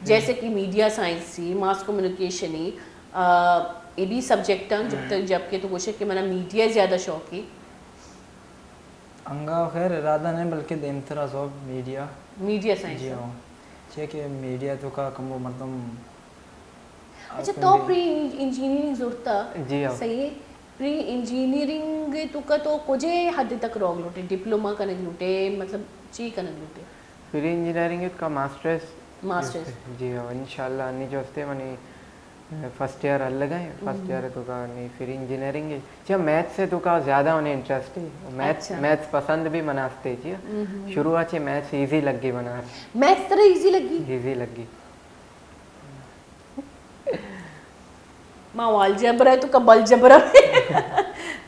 جیسے کہ میڈیا سائنس سی، ماس کمیونیکیشن ای، آ، اے بھی سبجیکٹ ہیں، جب تک، جب کہ تو گوشے کہ منا میڈیا زیادہ شوق ہے۔ انگا خیر ارادہ نہیں، بلکہ دیمترا سوب میڈیا۔ میڈیا سائنس جی ہے۔ ہاں۔ چے کہ میڈیا تو کا کمو مردم اچھا، تو پری انجینئرنگ زورتا؟ جی ہاں۔ صحیح ہے۔ پری انجینئرنگ تو کا تو کجے حد تک روگ لوٹے؟ ڈپلوما کنگ لوٹے؟ مطلب، چی کنگ لوٹے؟ پری انجینئرنگ کا ماسٹرز۔ ماسٹرز۔ جی ہاں، انشاءاللہ انی جو ہستے منی فرسٹ ایئر الگ ہیں، فرسٹ ایئر تو کا نی پری انجینئرنگ ہے۔ جی ہاں، میتھس ہے تو کا زیادہ انہیں انٹرسٹ ہے۔ میتھس، اچھا۔ میتھس پسند بھی مناستے جی ہاں۔ شروع سے میتھس ایزی لگی بنا۔ میتھس طرح ایزی لگی؟ ایزی لگی۔ ما والجبر ہے تو کبل جبر ہے۔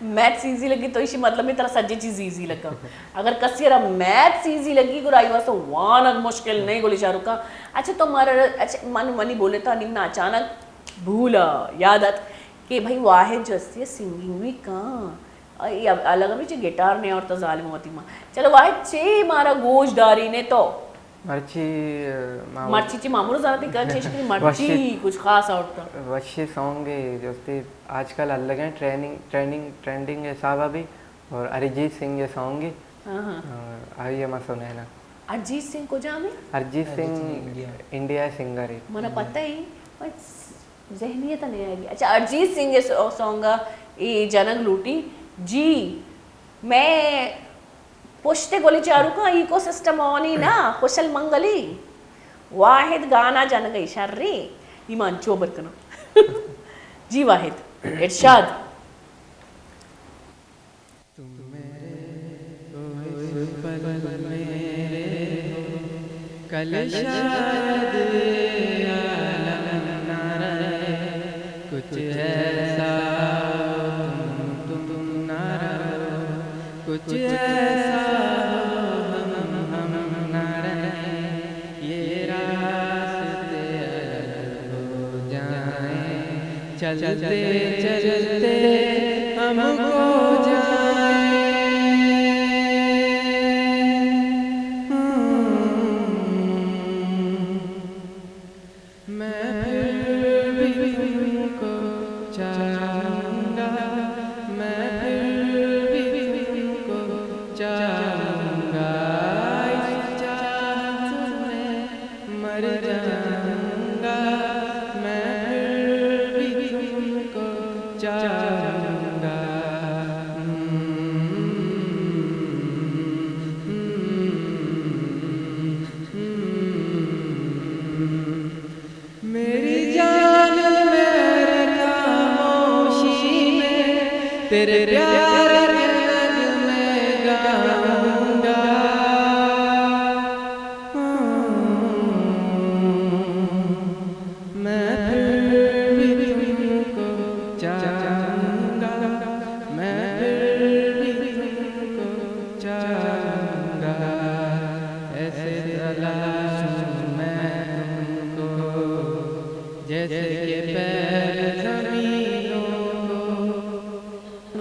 میتھس ایزی لگی تو اسی مطلب میں ترا سجے چیز ایزی لگا۔ اگر کسی را میتھس ایزی لگی، گڑا آئی واسطے وانگ مشکل نہیں، گولی شاہ رخ خان۔ اچھا تو مارا، اچھا من، منی بولے تو نیم نا اچانک بھولا یاد آت کہ بھائی واحد جو ہستی ہے سنگنگ بھی کان۔ اے اب الگ ہمیں چی گٹار نے اور تو ظالم ہوتی ماں۔ چلو واحد چی مارا گوش داری نے تو۔ مرچی، ما مرچی چی مامور زانتی کر چیش کی مرچی وشی، کچھ خاص آورتا۔ وشی سانگ ہے جو استے آج کل الگ ہیں، ٹریننگ، ٹریننگ، ٹرینڈنگ حساب ابھی اور اریجیت سنگھ یہ سانگ ہے۔ ہاں، ہاں۔ اور آئی ہم سنینا۔ ارجیت سنگھ کجا میں؟ ارجیت سنگھ انڈیا۔ انڈیا سنگر ہے۔ منا پتہ ہی، بس ذہنیت نہیں آئے گی۔ اچھا، ارجیت سنگھ ءِ سو-، سانگ ءَ اے جنگ لوٹی۔ جی، میں پشت گولی چاروکاں، ایکو سسٹم آنی نا، خوشل منگلی۔ واحد گانا جنگ ءَ شری، ایمان چوبر کنو۔ جی واحد، ارشاد۔ تم میرے ہو اس پل میرے ہو، کل شاید عالم نہ رہے۔ کچھ ایسا ہو تم، تم نہ رہو، کچھ ایسا ہو ہم، ہم نہ رہیں۔ یہ راستے الگ ہو جائیں، چلتے چلتے ہم کھو جائیں۔ میں پھر بھی تم کو چاہوں گا، میں پھر بھی تم کو چاہوں گا، اس چاہت میں مر جاؤں گا، میں پھر بھی تم کو چاہوں گا۔ میری جان میرے خاموشی میں تیرے پیار کے نغمے گاؤں گا۔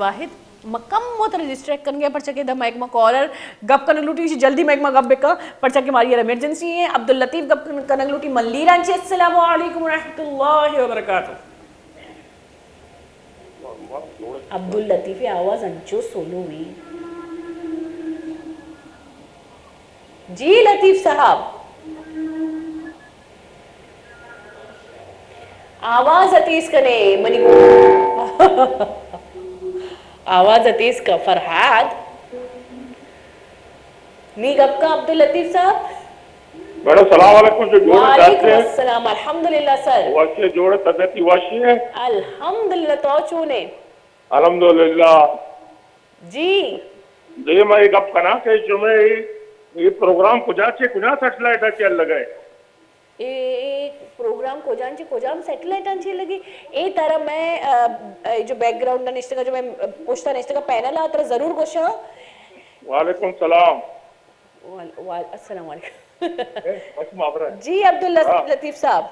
شاہد، ما کمو ترا ڈسٹریکٹ کنگے، پرچا کہ دا مئے گوما کالر گپ کنگ لوٹی، ایشی جلدی مئے گوما گپ بکن، پرچا کہ ماری یار ایمرجنسی ایں۔ عبداللطیف گپ کن-، کنگ لوٹی ملیران چی۔ السلام علیکم ورحمۃ اللہ وبرکاتہ۔ عبداللطیف آواز انچو سولو وی۔ جی لطیف صاحب، آواز ءَ تیز کنے منی گو-، آواز ءَ تیز کن فرہاد۔ نی گپ کن عبداللطیف صاحب۔ میڈم، سلام علیکم، چو جوڑ ئے؟ وعلیکم السلام، الحمدللہ سر۔ وش ئے، جوڑ ئے، طبیعت وش ئے؟ الحمدللہ، تو چون ئے؟ الحمدللہ۔ جی۔ دیما اے گپ کناں کہ شمئے اے، اے پروگرام کجا چہ، کجا سیٹلائٹ ءَ چہ لگئے؟ اے، اے پروگرام کجا چہ، کجام سیٹلائٹ ءَ چہ لگی؟ اے ترا مئے، ا، اے جو بیک گراؤنڈ ءَ نشتگا، جو مئے پشتا نشتگا پینل ءَ، ترا ضرور گوشاں۔ وعلیکم السلام۔ وال-، وال-، السلام علیکم۔ اے، وش ما برا۔ جی عبداللہ ہاں۔ لطیف صاحب،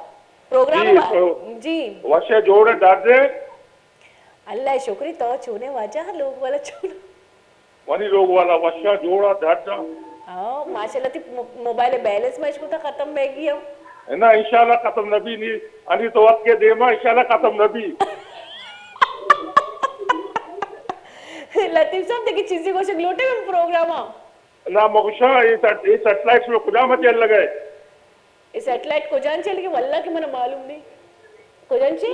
پروگرام جی، وا-، تو جی۔ وش ئے، جوڑ ئے، درد ئے؟ اللہ شکری، تو چونے واجہ، لوگ والا چون؟ منی لوگ والا وشا جوڑا دردا۔ ہاں، ماشاءاللہ، تی مو-، موبائل بیلنس مش کو تا ختم بہ گیا۔ نا، انشاءاللہ ختم نبی نی، انی تو وقت کے دیما انشاءاللہ ختم نبی۔ لطیف صاحب، دیکھیں چیزی گوشگ لوٹے من پروگرام ہاں۔ نا، مگشا، اے سیٹ-، اے سیٹلائٹ میں کجا مچے لگئے؟ اے سیٹلائٹ کجان چہ لگی؟ واللہ کہ منا معلوم نہیں۔ کجان چہ؟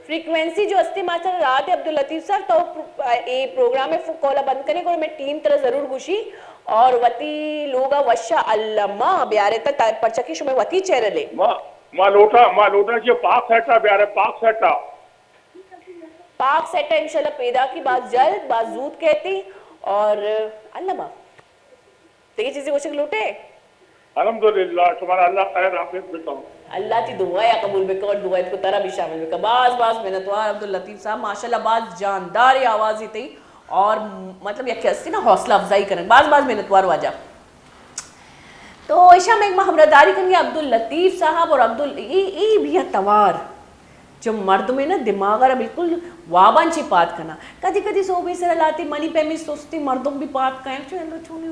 فریکوینسی جو استی ماسٹر رات عبداللطیف صاحب، تو پرو-، اے پروگرام فو-، کالا بند کنے، گڑا میں ٹیم ترا ضرور گوشی اور وتی لوگا وشا الما بیارے تا، تا-، پرچا کہ شما وتی چینل ہے۔ ما، ما لوٹا، ما لوٹا کہ پاک سیٹا بیارے، پاک سیٹا۔ پاک سیٹ انشاءاللہ پیدا کی باز جلد، باز زود کہتی اور الما۔ دگہ چیزے گوشگ لوٹے؟ الحمدللہ، شمارا اللہ خیر حافظ بکن۔ اللہ تی دعا یا قبول بکن اور دعا کو ترا بھی شامل بکن۔ باز باز منتوار عبداللطیف صاحب، ماشاءاللہ باز جاندار آوازی تئی اور مطلب یک ہستی نا حوصلہ افزائی کرن۔ باز باز منتوار واجہ۔ تو ایشاں مئے گوما ہمراہداری کنگی عبداللطیف صاحب اور عبدال-، اے، اے بیا توار۔ چو مردمے نا دماغ را بالکل واباں چی پاد کنا۔ کدی کدی سوبی سر لاتی منی پیمی سستی مردم بھی پاد کئیں۔ چو انگا چونی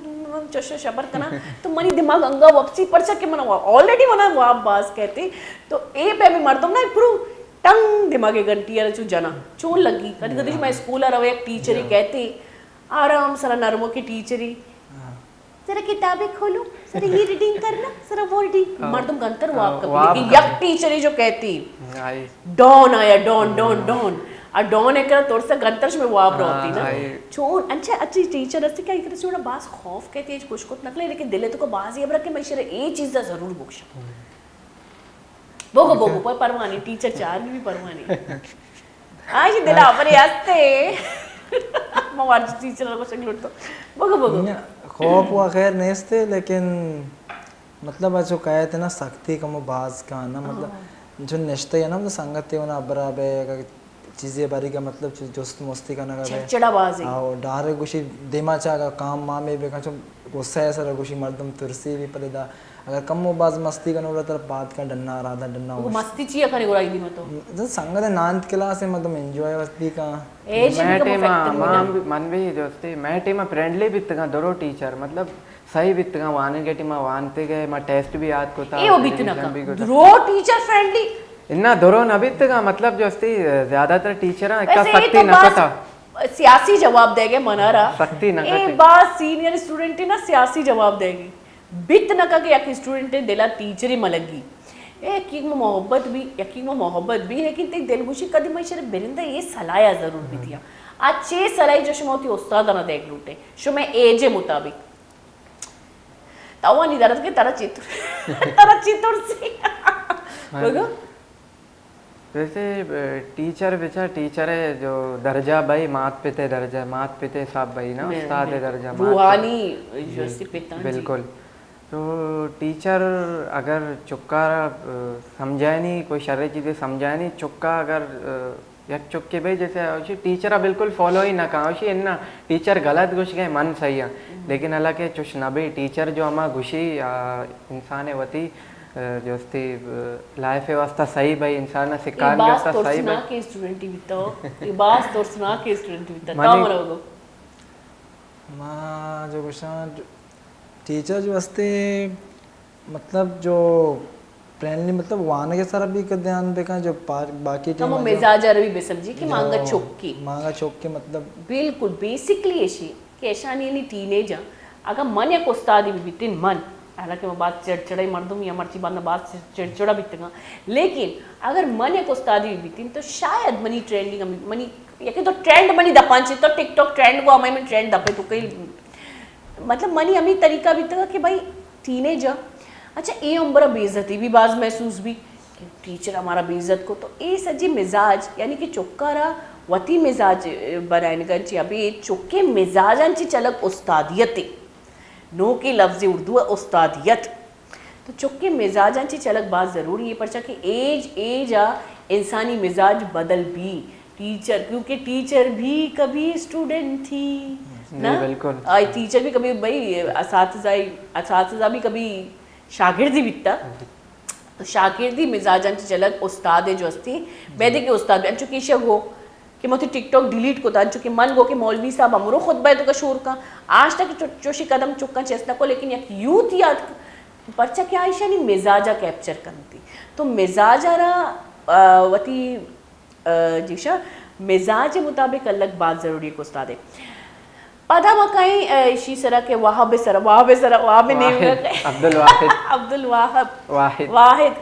چش شبر کنا۔ تو منی دماغ انگا وپسی پرچا کہ منا وا-، آلریڈی منا واب باز کہتی۔ تو اے پیمی مردم نا پرو ٹنگ دماغ گھنٹی را چو جنا۔ چون لگی؟ کدی کدی میں اسکول روے یک ٹیچری کہتی، آرام سرا نرمو کی ٹیچری۔ ذرا کتابیں کھولو، ذرا یہ ریڈنگ کرنا، ذرا وہ ریڈنگ۔ ہاں۔ مردم گنتر واب ہاں، کپی، واب لیکن کپی۔ یک ٹیچرے جو کہتی، ہاں، آئی۔ ڈان آیا، ڈان، ڈان، ہاں۔ ڈان۔ آ ڈان ایک کرا ترسا گنتر شمے واب ہاں، روتی نا۔ آئی۔ چون، انچے اچھی ٹیچر ہستی کہ ایک کرا چوڑا باز خوف کہتی ہے، کچھ کت نکلے، لیکن دل تو کو باز یہ برا کہ میں شرے اے چیز دا ضرور بکشاں۔ ہاں۔ بگو، بگو، پر-، پروانی، ٹیچر چار بھی پروانی۔ آ، ایشی دل ءَ برے ہستے۔ ما وارجی ٹیچر ءَ گوشگ لوٹتو۔ بگو، بگو۔ نہ، خوف و خیر نیستے، لیکن مطلب اچو کہتے نا سختی کمو باز کانا، مطلب ہاں۔ جو نشتے ہے نا، مطلب سنگتے ہونا برا بے، اگر چیزے باری کا مطلب چو جست مستی کنگا بے۔ چڑچڑا بازی۔ آو، ڈارے گوشی دیما چا اگر کام مامے بے کن چو غصہ ہے سر گوشی مردم ترسی بھی پلے دا۔ اگر کم و باز مستی کنو، ترا پاد کن ڈنا، رادا ڈنا وہ ہوش۔ مستی چیا کنے گڑا ایدی متو؟ زن سنگت نائنتھ کلاس ہے، مطلب انجوائے وقت بھی کن۔ ایج بھی مئے کم ٹائم افیکٹ آ، نہیں ما ہونا۔ ہم بھی، من بھی جو استے، مئے ٹائم آ فرینڈلی بیتگاں درو ٹیچر، مطلب صحیح بیتگاں، وانگے ٹائم آ وانتے گئے، ما ٹیسٹ بھی یاد کتا، اے وہ بیت نہ ریویژن کا۔ بھی کتا۔ درو ٹیچر فرینڈلی؟ انا درو نہ بیتگاں، مطلب جو استے زیادہ تر ٹیچراں اکا ویسے اے سختی تو نہ باز کتا۔ سیاسی جواب دے گے منا را۔ سختی نہ اے کتے۔ باز سینئر اسٹوڈنٹ نا سیاسی جواب دے گے۔ بیت نہ کہ یک اسٹوڈنٹ دلا ٹیچرے ملگی۔ اے یقین میں محبت بھی، یقین میں محبت بھی، لیکن تئی دل گوشی کدی میں شر برندہ یہ صلاح ضرور بھی دیا۔ اچھے صلاح جو شما ہوتی استاد نہ دیکھ لوٹے۔ شما ایج مطابق۔ توانی درد کے ترا چیتر۔ ترا چیتر سی۔ ہاں۔ بگو۔ ویسے، اے، ٹیچر بچار ٹیچر ہے جو درجہ بھائی مات پتے درجہ، مات پتے حساب بھائی نا، استاد ہے درجہ مات پتے۔ روحانی جو جی، اسی پتا جی۔ بالکل۔ تو ٹیچر اگر چکا، اے، سمجھائے نہیں، کوئی شرے چیزیں سمجھائے نہیں، چکا اگر، اے، یک چکے بھائی جیسے اوشی ٹیچر بالکل فالو ہی نہ کہاں، اوشی انا ٹیچر غلط گوش گئے، من صحیح ہاں۔ لیکن حالانکہ چوش نہ بھائی، ٹیچر جو ہما گوشی، آ، انسان وتی جو استی لائف ءِ واسطہ صحیح بھئی، انسان ءَ سکھان گپتا صحیح بھئی۔ اے باز ترسناکیں اسٹوڈنٹ بیتا ہو، اے باز ترسناکیں اسٹوڈنٹ بیتا۔ تو منی منا بگو۔ ما جو گوشاں، ٹیچر جو استے، مطلب جو فرینڈلی، مطلب وانگ ءِ سرا بھی کہ دھیان بکن، جو پا-، باقی کمو ٹیم ءَ جو مزاج ءَ را بھی بہ سمجھی کہ جو مانگا چکی۔ مانگا چکی، مطلب بالکل بیسکلی ایشی کہ ایشانی یعنی ٹین ایج ءَ اگاں من یک استادے بہ بیتیں، من، حالانکہ من باز چڑچڑائی مردمے آں، مرچی باندا باز چڑچڑا بیتگاں، لیکن اگر من یک استادے بہ بیتیں تو شاید منی ٹرینڈنگ ہم، منی یکے تو ٹرینڈ منی دپاں چہ، تو ٹک ٹاک ٹرینڈ گو ہمائی من ٹرینڈ دپے تو کئی، مطلب منی ہمیں طریقہ بیتگا کہ بھائی ٹین ایج ءَ، اچھا اے عمر ءَ بے عزتی بھی باز محسوس بھی کہ ٹیچر ہمارا بے عزت کو، تو اے سجی مزاج، یعنی کہ چکارا وتی مزاج بنائینگا چی، ابھی چکے مزاجاں چی چلگ استادیت ہے۔ نوکیں لفظ اردو ءَ استادیت۔ تو چکے مزاجاں چی چلگ باز ضروری ہے، پرچا کہ ایج، ایج ءَ انسانی مزاج بدل بی۔ ٹیچر، کیونکہ ٹیچر بھی کبھی اسٹوڈنٹ تھی، جی، نا؟ بالکل۔ آئی ٹیچر بھی کبھی، بھائی، اساتذہ، اساتذہ بھی کبھی شاگرد ہی بیتا۔ جی۔ تو شاگردی مزاجاں چی چلگ استاد جو استی، بیدے کہ استاد بھی انچو کہ ایشی گو کہ من وتی ٹک ٹاک ڈیلیٹ کتا، انچو کہ من گو کہ مولوی صاحب ہمرو خطبہ ءِ توکا شور کن، آج تک چو-، چوشی قدم چکاں چست نہ کو، لیکن یک یوتھ یاد ک-، پرچا کہ آ ایشانی مزاج ءَ کیپچر کنتی۔ تو مزاج ءَ را، آ، وتی، آ، جیشا مزاج ءِ مطابق الگ باز ضروری ہے کہ استاد ہے۔ پدا ما کہیں، آ، ایشی سرا کہ واہب سرا، واہب سرا، واہب نیم واحد، عبدالواحد۔ عبدالواحد۔ واحد۔ واحد۔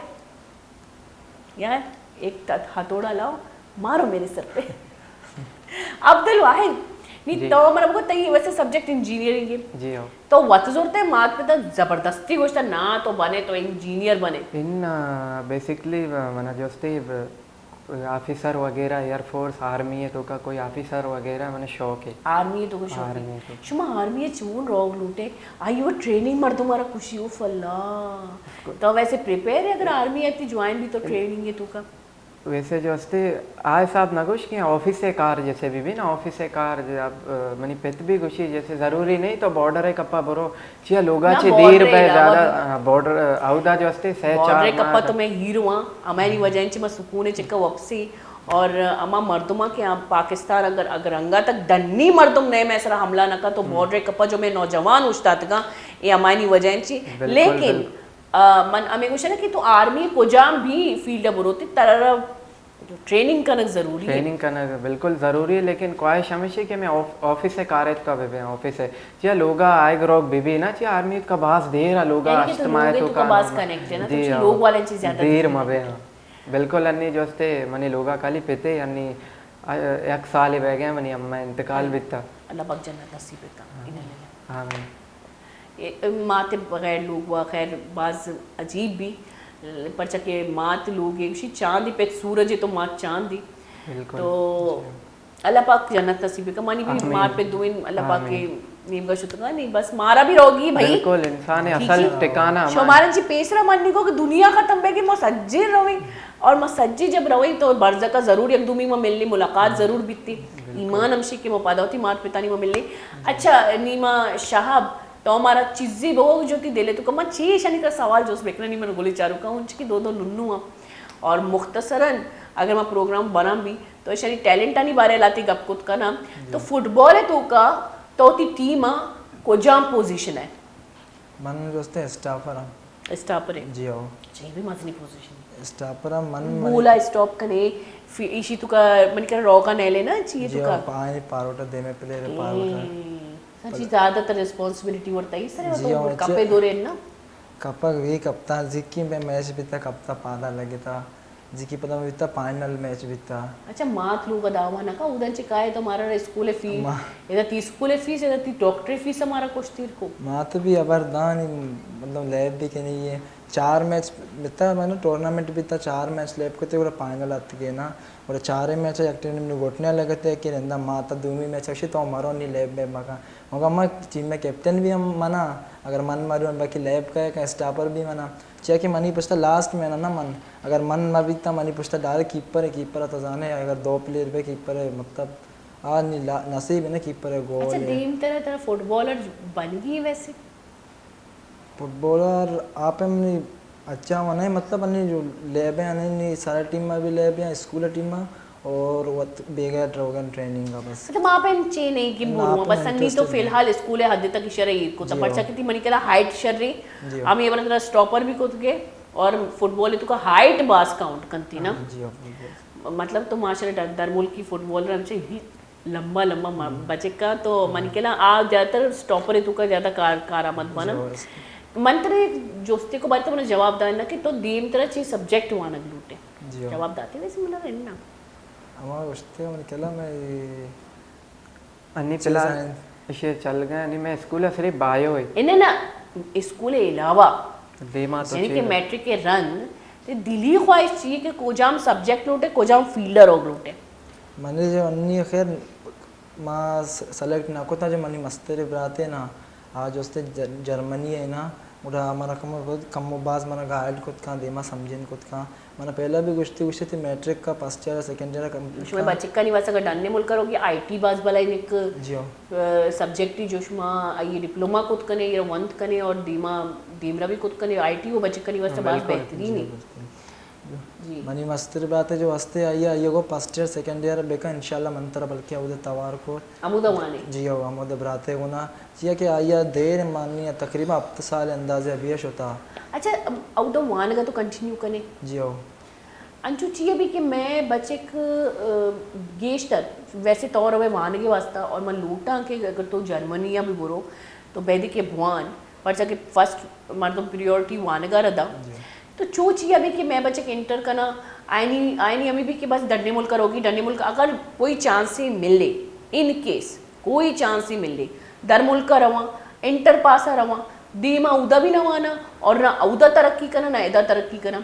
یار، ایک تت-، ہتھوڑا لاؤ، مارو میرے سر پہ۔ عبدالواحد، نی جی۔ تو منا بگو، تئی ویسے سبجیکٹ انجینئرنگ ہے۔ جی ہاں۔ تو وت زورتے مات پتا زبردستی گوشتا، نا تو بنے تو انجینئر بنے۔ ان، آ، بیسکلی، آ، منا جو استے، آ، آفیسر وغیرہ، ایئر فورس، آرمی ءِ توکا کوئی آفیسر وغیرہ منا شوق ہے۔ آرمی ءِ توکا شوق ہے۔ آرمی ءِ توکا۔ شما آرمی ءَ چون روگ لوٹے؟ آئی وہ ٹریننگ مردم مارا خوشی، اوف اللہ۔ تو ویسے پریپیئر ہے اگر آرمی ءَ تی جوائن بھی تو ٹریننگ ہے توکا؟ ویسے جو استے آ حساب نہ گوش کہ آفیس ءِ کار جیسے بھی، بھی نا، آفیس ءِ کار ج-، اب، آ، منی پت بھی گوشی جیسے ضروری نہیں تو بارڈر ءِ کپا برو، چیا لوگا نا، چی بارڈر دیر بے علاوہ زیادہ، بھی۔ آ، بارڈر، آ، اودا جو استے سہ چار بارڈر ءِ کپا ماہ تو میں ہیرو ہاں، ہماری وجہ انچ میں سکون چکا واپسی اور ہما مردماں کہ آ پاکستان اگر، اگر انگا تک ڈنی مردم نئے میں سرا حملہ نہ کا تو بارڈر ءِ کپا جو میں نوجوان اوشتاتگاں، اے ہماری وجہ انچی۔ بالکل، لیکن بالکل۔ آ، من ہمے گوشاں کہ تو آرمی کجام بھی فیلڈ ءَ بروتے، ترا ٹریننگ کنگ ضروری ہے۔ ٹریننگ کنگ بالکل ضروری ہے، لیکن خواہش ہمیش ہے کہ میں آف-، آفس ءِ کار ءِ توکا بہ بیں، آفس ءِ۔ چیا لوگا آئیگ روگ بہ بی نا، چیا آرمی ءِ توکا باز دیر ءَ لوگا یعنی کہ ہشت تو ماہ ءِ لوگ ءِ توکا توکا باز نہ۔ کنیکٹ ہے نا، تو جی چی ہاں۔ لوگ والے چیز زیادہ دیر دیر مہ بے، ہاں۔ بالکل، انی جو استے منی لوگا کالی پتے، انی، آ، یک سالے بہ گئے منی اماں انتقال بیتا۔ اللہ پاک جنت نصیب بکا۔ آمین۔ انا للہ۔ آمین۔ اے، مات بغیر لوگ وا خیر باز عجیب بی، پرچا کہ مات لوگ ایک شی چاندی پت سورج تو مات چاندی۔ بالکل۔ تو جی۔ اللہ پاک جنت نصیب بکا۔ منی بھی آمین۔ مات پہ دوئیں اللہ پاک کے آمین۔ نیمگا شتگا نہیں، بس مارا بھی روگی بھائی۔ بالکل، انسان ٹھیک اصل ہے۔ ٹھکانہ ہمارا۔ شمارا جی پیسرا من کو کہ دنیا ختم بے گی، ما سجے رویں اور ما سجے جب رویں تو برزکا ضرور یک دومی ما ملنی ملاقات ضرور بیتی۔ بالکل۔ ایمان ہمشی کہ ما پدا وتی مات پتانی ما ملنی۔ اچھا، نیما شہاب، تو مارا چیزے بگو جو تی دل ءِ توکا۔ من چی ایشانی ترا سوال جست بکناں، نی من گلیں چاروکاں، انچ کہ دو دو ننو آں۔ اور مختصراً اگر ما پروگرام بناں بھی تو ایشانی ٹیلنٹانی بارے ءَ لہتے گپ کت کناں۔ جی۔ تو فٹبال ءِ توکا تو تی ٹیم ءَ کجام پوزیشن ءَ؟ من جو استے اسٹاپر آں۔ اسٹاپر ئے؟ جی ہو۔ اچھا، اے بھی مزنی پوزیشن ہے۔ اسٹاپر آں من، من گولا اسٹاپ کنے، فی-، ایشی توکا منی کرا روگا نیلے نا، چی جی توکا؟ ہو، پانی پاروٹا دیمے پلیئر پاروٹا۔ اے، سچی زیادہ تر ریسپانسبلٹی ورتا، اس طرح جی تو ہو، کپے اچھا۔ دورے نا؟ کپگ وی کپتا، زکی میں میچ بیتا کپتا پادا لگتا۔ زکی پدا بیتا فائنل میچ بیتا۔ اچھا، مات لوگ دعویٰ نہ کا، اودن چہ کائے تو مارا اسکول فیس، ما- ادا تی اسکول فیس، ادا تی ڈاکٹر فیس ہمارا کچھ تیر کو۔ مات بھی ابر دان، مطلب لیب بھی کنی ہے۔ چار میچ بیتا، میں نے ٹورنامنٹ بیتا، چار میچ لیب کو تے، اور فائنل آت گئے نا۔ اور چارے میچ یک ٹیم نے گھٹنے لگتے کہ رندا ماتا دومی میچ اکشی تو مرو نی لیب میں مکا۔ مگا ما ٹیم میں کیپٹن بھی ہم منا، اگر من مروں باقی لیب کا، کا اسٹاپر بھی منا۔ چیا کہ منی پشتا لاسٹ مین نا من، اگر من مہ بیتا منی پشتا ڈائریکٹ کیپر ہے، کیپر تو زانے اگر دو پلیئر بے کیپر ہے، مطلب آ نی لا-، نصیب ہے نا کیپر ہے گول اچھا، ہے۔ دیم ترا، ترا فٹبالر بنگی ویسے؟ فٹبالر آپ منی اچھا، وہ نہیں، مطلب، انہیں جو لیب ہیں، انہیں سارے ٹیم میں بھی لیب ہیں، اسکول ٹیم میں، اور وت بیگا ڈروگن ٹریننگ کا بس۔ مطلب، آپ ان چے نہیں کہ نہ، بولوں، آپ بس انہیں انہیں تو انٹرسٹ فی نہیں۔ الحال اسکول حد تک شرح ایر کو تھا، جی، پرچا ہاں۔ کہ تھی منی کہلا ہائٹ شر رہی، جی، ہاں۔ ہم یہ بڑا تھوڑا اسٹاپر بھی کود گئے، اور فٹ بال تو کا ہائٹ باز کاؤنٹ کنتی نا۔ ہاں، جی، ہاں، فٹ بال۔ مطلب، تو ماشاءاللہ در، در ملکی فٹ بالر ہم چاہیے لمبا لمبا ما-، ہم۔ بچکا تو ہم۔ من کلا آ زیادہ تر اسٹاپر تو کا زیادہ کار، کارآمد بنا۔ جی، بس۔ من ترے جوستے کو بارے تو من جواب دانا کہ تو دیم ترا چی سبجیکٹ وانگ لوٹے۔ جی، ہاں۔ جواب داتے ویسے من رہنا۔ ہما گوشتے من کلا میں انی چیز فی الحال آئیں۔ اشی چل گئے، انی میں اسکول صرف بایو ہے۔ انہیں نا، اسکول علاوہ دیما تو یعنی کہ چیز۔ میٹرک کے رنگ تے دلی خواہش چاہیے کہ کجام سبجیکٹ لوٹے، کجام فیلڈر ہو لوٹے۔ منی جو انی خیر ما س-، سلیکٹ نہ کتا، جو منی مستر براتے نا، آ جوستے ج-، جرمنی ہے نا، گڑا منا کم، کم و باز منا گائیڈ کت کان، دیما سمجھین کت کان۔ منا پہلا بھی گوشتی، گوشتی تھی میٹرک کا فرسٹ ایئر، سیکنڈ ایئر کم شما کان۔ بچکانی واسطہ اگر ڈنّے ملک کرو کہ آئی ٹی باز بلا ایک، جی ہو۔ آ، سبجیکٹ ہی جو شما آئی ڈپلوما کت کنے یا ونت کنے اور دیما، دیمرا بھی کت کنے، آئی ٹی وہ بچکانی واسطہ باز بالکل، بہترین جی، ہے۔ بالکل۔ جی۔ منی مستر برات جو ہستے آئی، آئی گو فرسٹ ایئر، سیکنڈ ایئر بکن، انشاءاللہ من ترا بلکہ اودے توار کو۔ ہمودا وانے؟ جی ہو، ہمودا براتے گونا۔ چیا کہ آئی دیر مانی تقریباً ہفت سال اندازے ابھی شتا۔ اچھا، ام، اودے وانگا تو کنٹینیو کنے؟ جی ہو۔ انچو چیا بھی کہ میں بچک، آ، گیشتر ویسے طور ہوئے وانگے واسطہ اور من لوٹاں کہ اگر تو جرمنی بھی برو تو بیدے کہ بوان، پرچا کہ فرسٹ مردم پریورٹی وانگا ردا۔ جی۔ تو چو چیا بھی کہ میں بچک انٹر کنا، آئینی، آئینی ہمیں بھی کہ بس ڈنّے ملک روگی، ڈنّے ملک اگر کوئی چانس ہی ملے، ان کیس کوئی چانس ہی ملے، در ملک رواں، انٹر پاس رواں، دیما اودا بھی نہ وانا اور نہ اودا ترقی کنا، نہ ادا ترقی کنا۔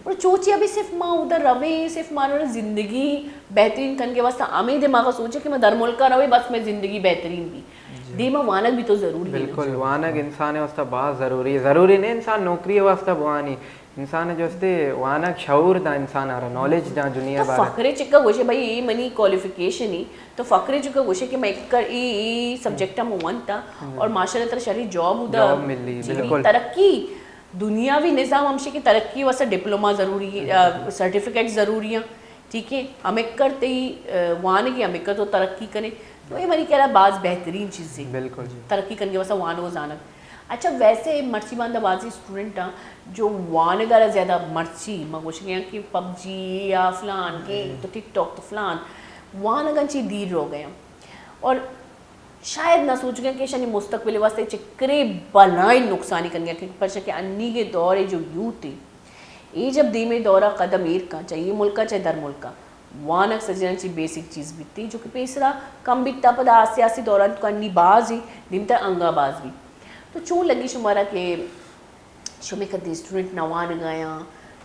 اور چو چیا بھی صرف ما اودا رویں، صرف مارا زندگی بہترین کنگے واسطہ ہمیں دماغ سوچے کہ میں در ملک روے، بس میں زندگی بہترین بھی۔ جی۔ دیما وانگ بھی تو ضروری ہے۔ بالکل، وانگ انسان واسطہ بہت ضروری ہے۔ ضروری نہیں انسان نوکری واسطہ بوانی، انسان جو استے وانگ شعور دا، انسان آرا نالج دا دنیا تو بارے۔ فخر چکا گوشے بھائی، اے منی کوالیفیکیشن ہی، تو فخر چکا گوشے کہ میں ایک کر-، اے، اے سبجیکٹ ہم ونتا ہم۔ اور ماشاءاللہ ترا شری جاب ادا جاب ملی، جی، بالکل۔ ترقی، دنیاوی نظام ہمشی کہ ترقی واسطہ ڈپلوما ضروری ہے، آ، سرٹیفکیٹ ضروری ہیں۔ ٹھیک ہے، ہمکر تئی، آ، وانگی ہمکر تو ترقی کنے۔ تو اے منی خیال باز بہترین چیز ہے۔ بالکل۔ ترقی کنگے واسطہ وانگ و زانگ۔ اچھا، ویسے مرچی باندا بازی اسٹوڈنٹ آں جو وانگ آرا زیادہ مرچی، ما گوشگے آں کہ پب جی یا فلان کے، تو ٹک ٹاک تو فلان، وانگ انچی دیر رو گئے ہیں۔ اور شاید نہ سوچگے کہ شنی مستقبل واسطے چکرے بلائیں نقصانی کنگے کہ پرچہ کہ انی کے دور جو یوتھ ہے، اے جب دیمے دورا قدم ایر کن، چاہے اے ملکا چاہے در ملکا، وانگ سجناں چی بیسک چیز بیتی، جو کہ پیسرا کم بیتا، پدا آستے آستے دوران تو انی باز ہی دیمتر انگا باز بیت۔ تو چون لگی شمارا کہ شمے کدی اسٹوڈنٹ نہ وانگایاں،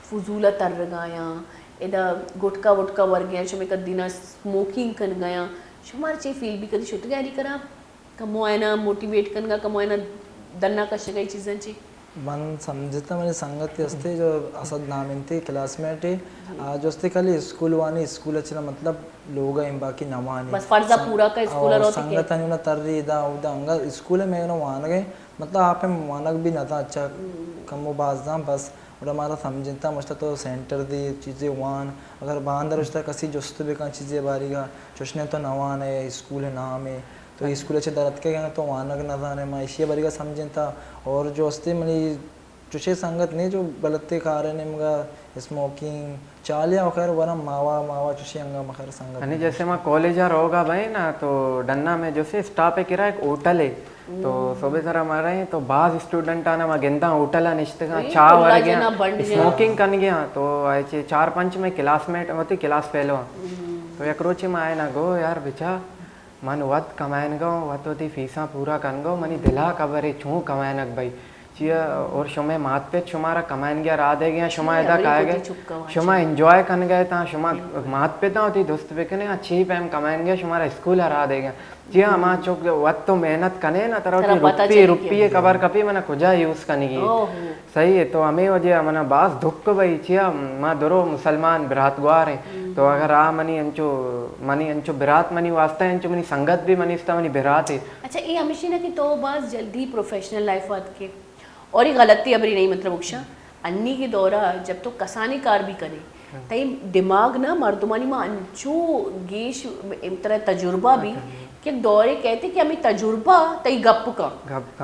فضولا ترگایاں، ادا گٹکا وٹکا ورگیاں، شمے کدی نا اسموکنگ کنگایاں، شمار چے فیل بی کدی شتگاری کرا؟ کمو آئینا موٹیویٹ کنگا، کمو آئینا دنا کشگا اے چیزاں چی؟ من سمجھتا منی سنگتے ہستے جو اسد نام انتی کلاس میٹ ہے، آ، جو ہستے خالی اسکول وانی، اسکول اچنا مطلب لوگ ہیں باقی نہ وانی۔ بس فرضا سن-، پورا کا اسکول اور روتی کے۔ سنگت انگا تری دا، اودا انگا اسکول میں نہ وانگے، مطلب آپ وانگ بھی نہ تھا اچھا، کمو باز داں بس۔ اور ہمارا سمجھتا مشتا تو سینٹر دی چیزیں وان، اگر باندر اشتا کسی جست بکن چیزیں باری گا، چوشنے تو نہ وانے، اسکول نام ہے، تو اسکول چہ در اتکگ انت تو وانگ نہ زانے، ما ایشی ء بریگ ء سمجھینتا۔ اور جو استے منی چوشیں سنگت نے جو غلطیں کار ء نیمگ ء اسموکنگ، چالیا و خیر ورم ماوا ماوا چوشیں انگا مخیر سنگت یعنی نے۔ جیسے ما کالج ء روگ ء بئیں نا تو ڈنا میں جیسے اسٹاپ ء کرا ایک ہوٹل ہے تو صبح سرا ما رئیں تو باز اسٹوڈنٹ آنا ما گنداں ہوٹل ء نشتگاں، چاہ ورگیاں، اسموکنگ کنگیاں تو ایچے چار پنچ میں کلاس میٹ وتی کلاس فیلو آں۔ تو یک روچے ما آئے نا گو یار بچا من وت کمائینگا اوں، وت وتی فیساں پورا کنگا اوں، منی دلا کبرے چون کمائینگ بئی۔ چیا اور شمئے مات پت شمارا کمائینگیا راہ دیگیاں، شما ادا کائیگئے، شما انجوائے کنگئے تاں، شما مات پتاں وتی دوست بکنے، آ چی پیم کمائینگیا شمارا اسکول ء راہ دیگیاں۔ چیا ہما چک وت تو محنت کنے نا، ترا وتی روپی، روپی ء کبر کپی منا کجا یوز کنگی۔ صحیح ہے، تو ہمے وجہ ء منا باز دکھ بئی، چیا ما درو مسلمان برات گوار ایں، تو اگر آ منی انچو، منی انچو برات منی واسطہ انچو منی سنگت بھی منی استا منی برات ہے۔ اچھا، اے ہمیشی نا کہ تو باز جلدی پروفیشنل لائف آتکے اور یہ غلطی ابری نہیں، مطلب اکشا انی کے دورا جب تو کسانی کار بھی کنے، تئی دماغ نا مردمانی ما انچو گیش، ترا تجربہ بھی، کہ دورے کہتے کہ ہمیں تجربہ تئی گپ کا،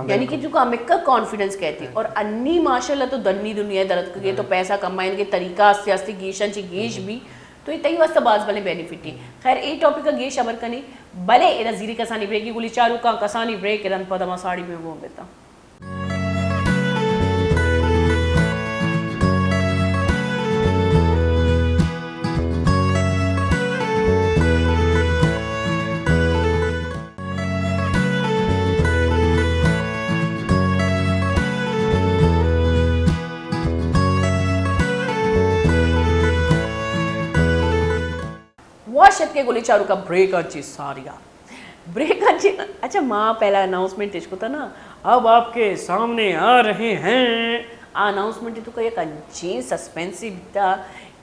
یعنی کہ جو کا ہمیں کا کانفیڈنس کہتے۔ اور انی ماشاءاللہ تو دنی دنیا درد کے تو پیسہ کمائیں کے طریقہ آستے آستے گیشن چی گیش بھی، تو یہ تئی واسطہ باز بلے بینیفٹ ہے۔ خیر، اے ٹاپک کا گیش خبر کنے، بلے ادا زیری کسانی بریک کی گولی چارو کا، کسانی بریک رند پدا ما ساڑی میں گون بیتا۔ وش اتکے گلی چاروکاں بریک ءَ چہ ساریا۔ بریک ءَ چہ، اچھا، ما پہلا اناؤنسمنٹ اش کتا نا، اب آپ کے سامنے آ رہے ہیں۔ آ اناؤنسمنٹ تو کا یک انچیں سسپنس بیتا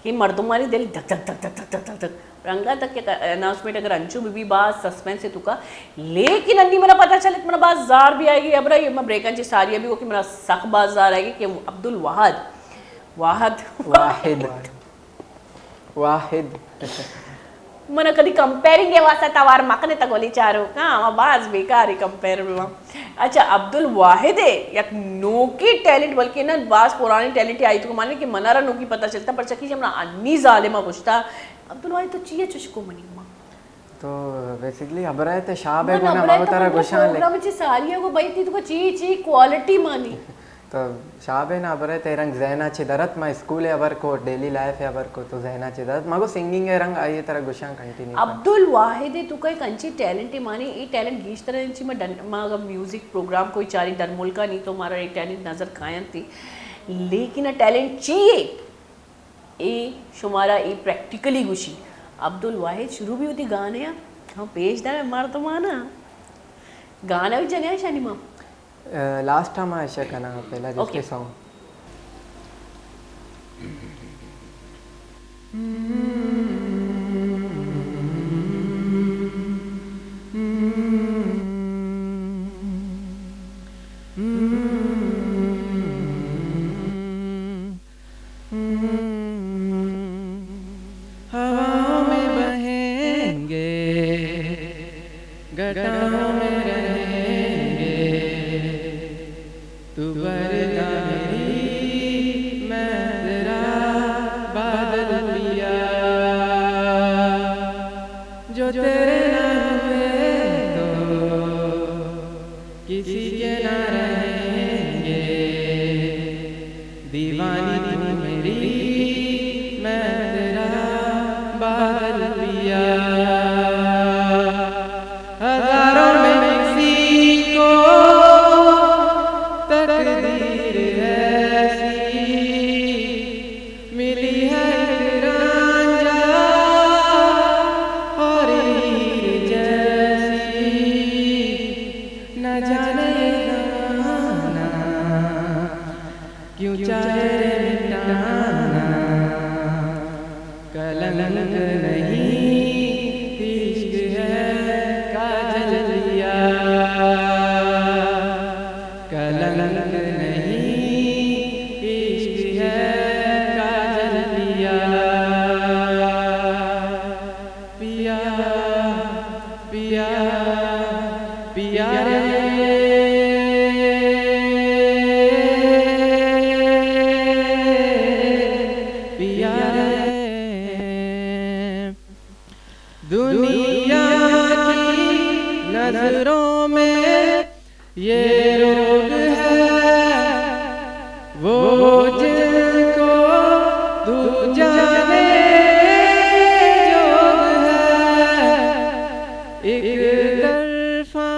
کہ مردمانی دل دھک دھک دھک دھک دھک دھک دھک دھک۔ رنگا تک یک اناؤنسمنٹ اگر انچو بھی، بھی باز سسپنس تو کا، لیکن انی منا پتہ چلت، منا باز زار بھی آئے گی۔ ابرا یہ میں بریک ءَ چہ ساریا بھی کو کہ منا سخ باز زار آئے گی کہ عبدالواحد، واحد، واحد۔ واحد۔ من کدی کمپیئرنگ ءِ واسطہ توار مکنے تا گولی چاروکاں، ہاں، ما باز بیکار کمپیئر بواں۔ اچھا، عبدالواحد ءِ یک نوکی ٹیلنٹ، بلکہ نہ باز پرانی ٹیلنٹ آئی تو مانے کہ منارا نوکی پتہ چلتا، پرچا کہ ہمنا انی ظالمہ گشتا، عبدالواحد تو چیئے چشکو منی ما۔ تو بیسیکلی ہبر ءَ تے شاب ءَ گونا ما ترا گوشاں، لیکن پروگرام چی ساری ہے، وہ بھائی تھی تو چی، چی کوالٹی مانی۔ تو شاب ءَ نا ہبر ءَ تے رنگ ذہن ءَ چہ درت، ما اسکول ءِ ہبر کو، ڈیلی لائف ءِ ہبر کو، تو ذہن ءَ چہ درت، مگو سنگنگ ءِ رنگ آئی ءَ ترا گوشاں کنٹینیو کن۔ عبدالواحد ءِ تو کا ایک انچی ٹیلنٹ ہے مانی، اے ٹیلنٹ گیشتر انچی ما ڈن-، ما اگر میوزک پروگرام کوئی چاری در ملکا نہیں تو مارا اے ٹیلنٹ نظر کاینت، لیکن اے ٹیلنٹ چی ہے؟ اے شمارا اے پریکٹیکلی گوشی۔ عبدالواحد شروع بھی ہوتی گانے آ، ہم پیش دار مردمانا۔ گانا بھی جگہ شانی ما۔ لاسٹ ٹائم آ ایشا کنا پہلا جس اوکے۔ کے سانگ۔ ہواؤں میں بہیں گے، گٹاؤں میں رہیں گے، تو بردا میری، میں تیرا بادل پیا، جو تیرے نہ ہوئے تو کسی کے نہ رہیں گے، دیوانی تو میری، میں تیرا بادل پیا۔ ہزاروں میں کسی کو تقدیر ایسی ملی ہے، ایک رانجھا اور ہیر جیسی۔ نہ جانے یہ زمانہ کیوں چاہے رے مٹانا، کلنک نہیں عشق ہے کاجل پیا، کلنک نہیں عشق ہے کاجل پیا۔ پیا، پیا، پیا رے، پیا رے۔ دنیا کی نظروں میں یہ روگ ہے، وہ جن کو تو جانے جوگ ہے۔ ایک طرفہ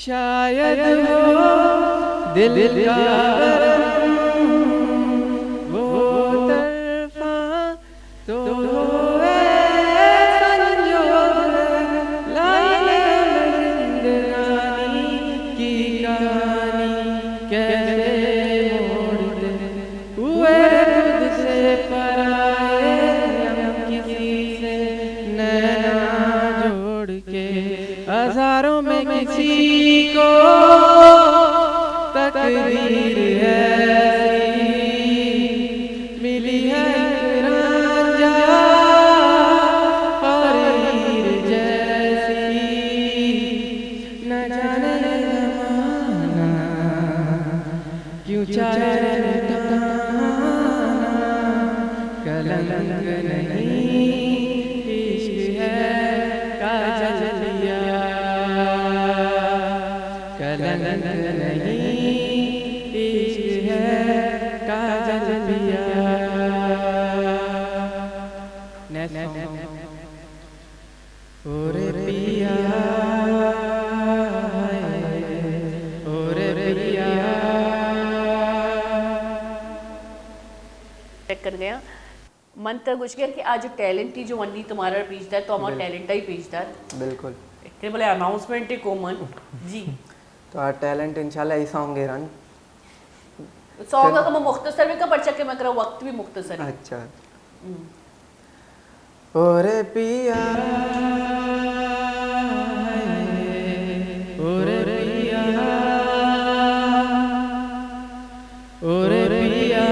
شاید ہو دل کا غم، وہ طرفہ تو اے سنجوگ ہے، لائی ہم زندگانی کی کہانی کیسے موڑ دے۔ ہوئے خود سے پرائے ہم کسی سے نہ جوڑ کے، ہزاروں میں کسی کو تقدیر ایسی چارتانا کلنک نہیں، عشق ہے کاجل پیا۔ کلنک نہیں، عشق ہے کاجل پیا۔ Next song. او رے پیا، او رے پیا۔ چیک کر گیا۔ من تو گوش گیا کہ آج ٹیلنٹ ہی جو ونی تمہارا پیش دار، تو ہمارا بالکل۔ ٹیلنٹ ہی پیش دار۔ بالکل۔ ایک بولے اناؤنسمنٹ ہی کو من۔ جی۔ تو آ ٹیلنٹ انشاءاللہ ای سانگ رن۔ سانگ چلو۔ کا میں مختصر بھی کا، پرچہ کہ میں کرا وقت بھی مختصر ہے۔ اچھا۔ ہم۔ او رے پیا، او رے پیا، او رے پیا،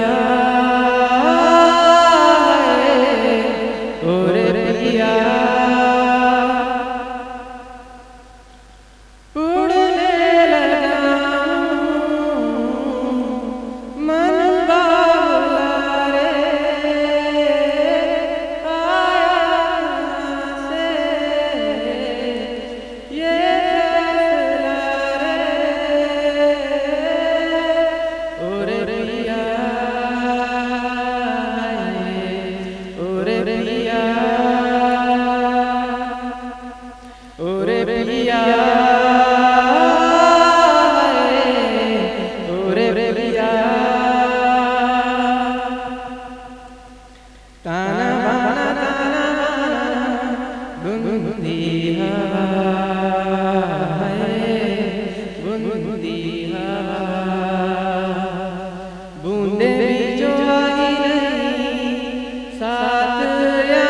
او رے پیا۔ اڑنے لگا ہوں من بالا رے، آیا کہاں سے یہ فیصلہ رے۔ او رے پیا، او رے پیا۔ او رے پیا، او رے پیا۔ تانا بانا، تانا بانا، بندی ہوا ہے، بندی ہوا۔ بوندے بھی جو آئی نہیں، ساتھ یہاں ہے،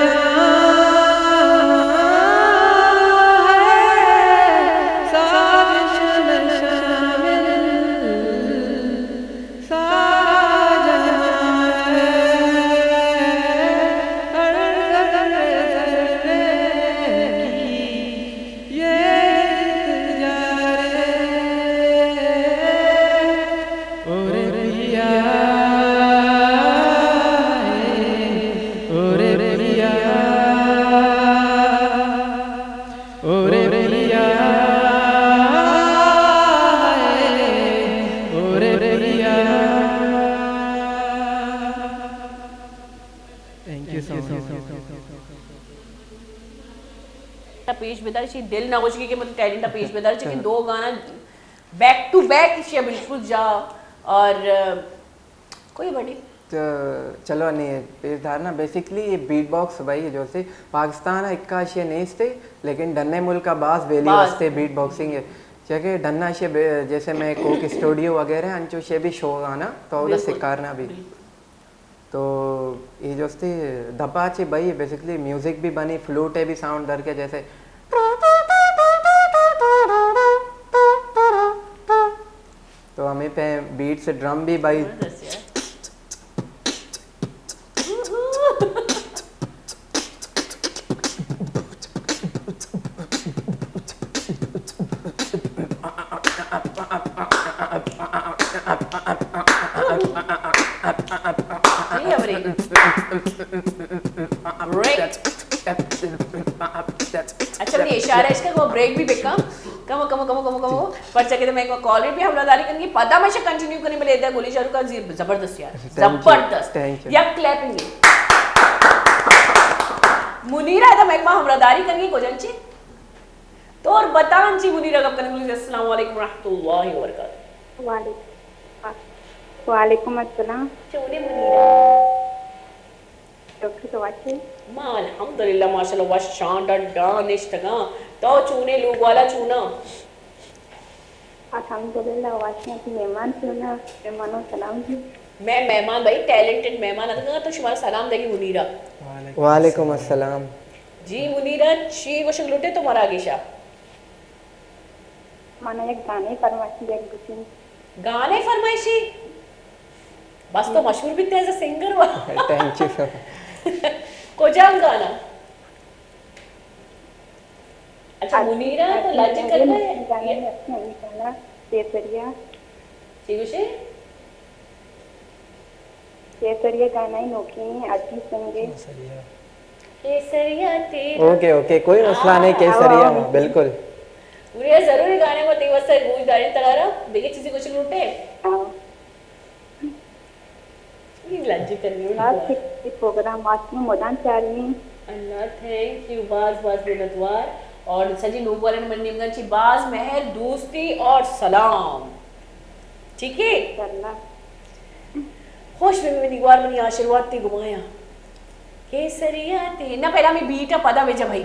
سازش میں شامل سارا جہاں ہے۔ ہر ذرے ذرے کی یہ التجا رے، او رے پیا، او رے پیا، او رے پیا، او رے پیا۔ Thank you so much. پیش بدار، چی دل نہ گوشگی کہ من ٹیلنٹ پیش بدار، چکہ دو گانا بیک ٹو بیک ایشی ءَ بالکل جا۔ اور، آ، کوئی بڑی تو چلو، نی پیش دارنا، بیسیکلی یہ بیٹ باکس بھائی جو سے پاکستان ءَ اکا ایشی نیست ہے، لیکن ڈنے ملک ءَ باز ویلیو باز۔ ہستے بیٹ باکسنگ ہے۔ چیاکہ ڈنا ایشی بے-، جیسے میں کوک اسٹوڈیو وغیرہ انچو ایشی بھی شو گانا تو اودا بالکل۔ سکارنا بھی۔ بالکل۔ تو اے جو استے دپا چے بھائی، بیسیکلی میوزک بھی بنی، فلوٹ ءِ بھی ساؤنڈ در کے جیسے، تو ہمیں پہ بیٹس ڈرم بھی بھائی۔ زبردست یار۔ اچھا، منی اشارہ اش کہ وہ بریک بھی بکا۔ کمو، کمو، کمو، کمو، کمو۔ پرچہ کہ میں کو کال بھی ہمراہ داری کنگی، پدا میں سے کنٹینیو کنی، بلے ادا گولی شاہ رخ خان زی-، زبردست یار۔ تھینک یو، زبردست۔ Thank you. یک کلیپنگ۔ منیرہ ادا میں ما ہمراہ داری کنگی، کجن چی؟ تو اور بتان چی منیرہ گپ کنگی۔ السلام علیکم ورحمۃ اللہ وبرکاتہ۔ وعلیکم، وعلیکم السلام۔ چونے منیرہ؟ ڈاکٹر تو وش ئے؟ ما الحمدللہ، ماشاءاللہ، وش شان ڈڈان نشتگاں۔ تو چونے، لوگ والا چونا؟ الحمدللہ، وش۔ تئی مہمان چونا؟ مہمانوں سلام دی۔ میں مہمان بھائی، ٹیلنٹڈ مہمان اتکگاں، تو شمارا سلام دگی منیرہ۔ وعلیکم السلام۔ جی منیرہ، چی گوشگ لوٹے تو مارا گیشا؟ مانا یک گانے فرمائشی، یک دو تین۔ گانے فرمائشی؟ بس تو مشہور بیتے ایز اے سنگر وا۔ تھینک یو سو مچ۔ کجام گانا؟ اچھا، منیرہ تو لج کر رہے ہیں۔ گانے اچھے ہیں، گانا کیسریا۔ چی گوشے؟ کیسریا گانا ہی نوکی نہیں، اچھی سنگے۔ کیسریا۔ کیسریا تیرا۔ اوکے، اوکے، کوئی مسئلہ نہیں، ہاں، کیسریا ہاں۔ میں، بالکل۔ پورے ضروری گانے کو تیوس سے گوش دارے تغارا، دیکھے چیزیں کچھ لوٹے۔ ہاں۔ یہ لجی کرنی ہوئی بات۔ پروگرام واسطے مدام چارمی۔ اللہ، تھینک یو، باز باز منتوار۔ اور سجی نوک والے نے من نیمگا چی باز مہر، دوستی اور سلام۔ ٹھیک ہے؟ انشاءاللہ۔ خوش بہ منی گوار، منی آشیرواد تی گمایا۔ کیسریا تی۔ نہ، پہلا میں بیٹ ء پدا بجا بھائی۔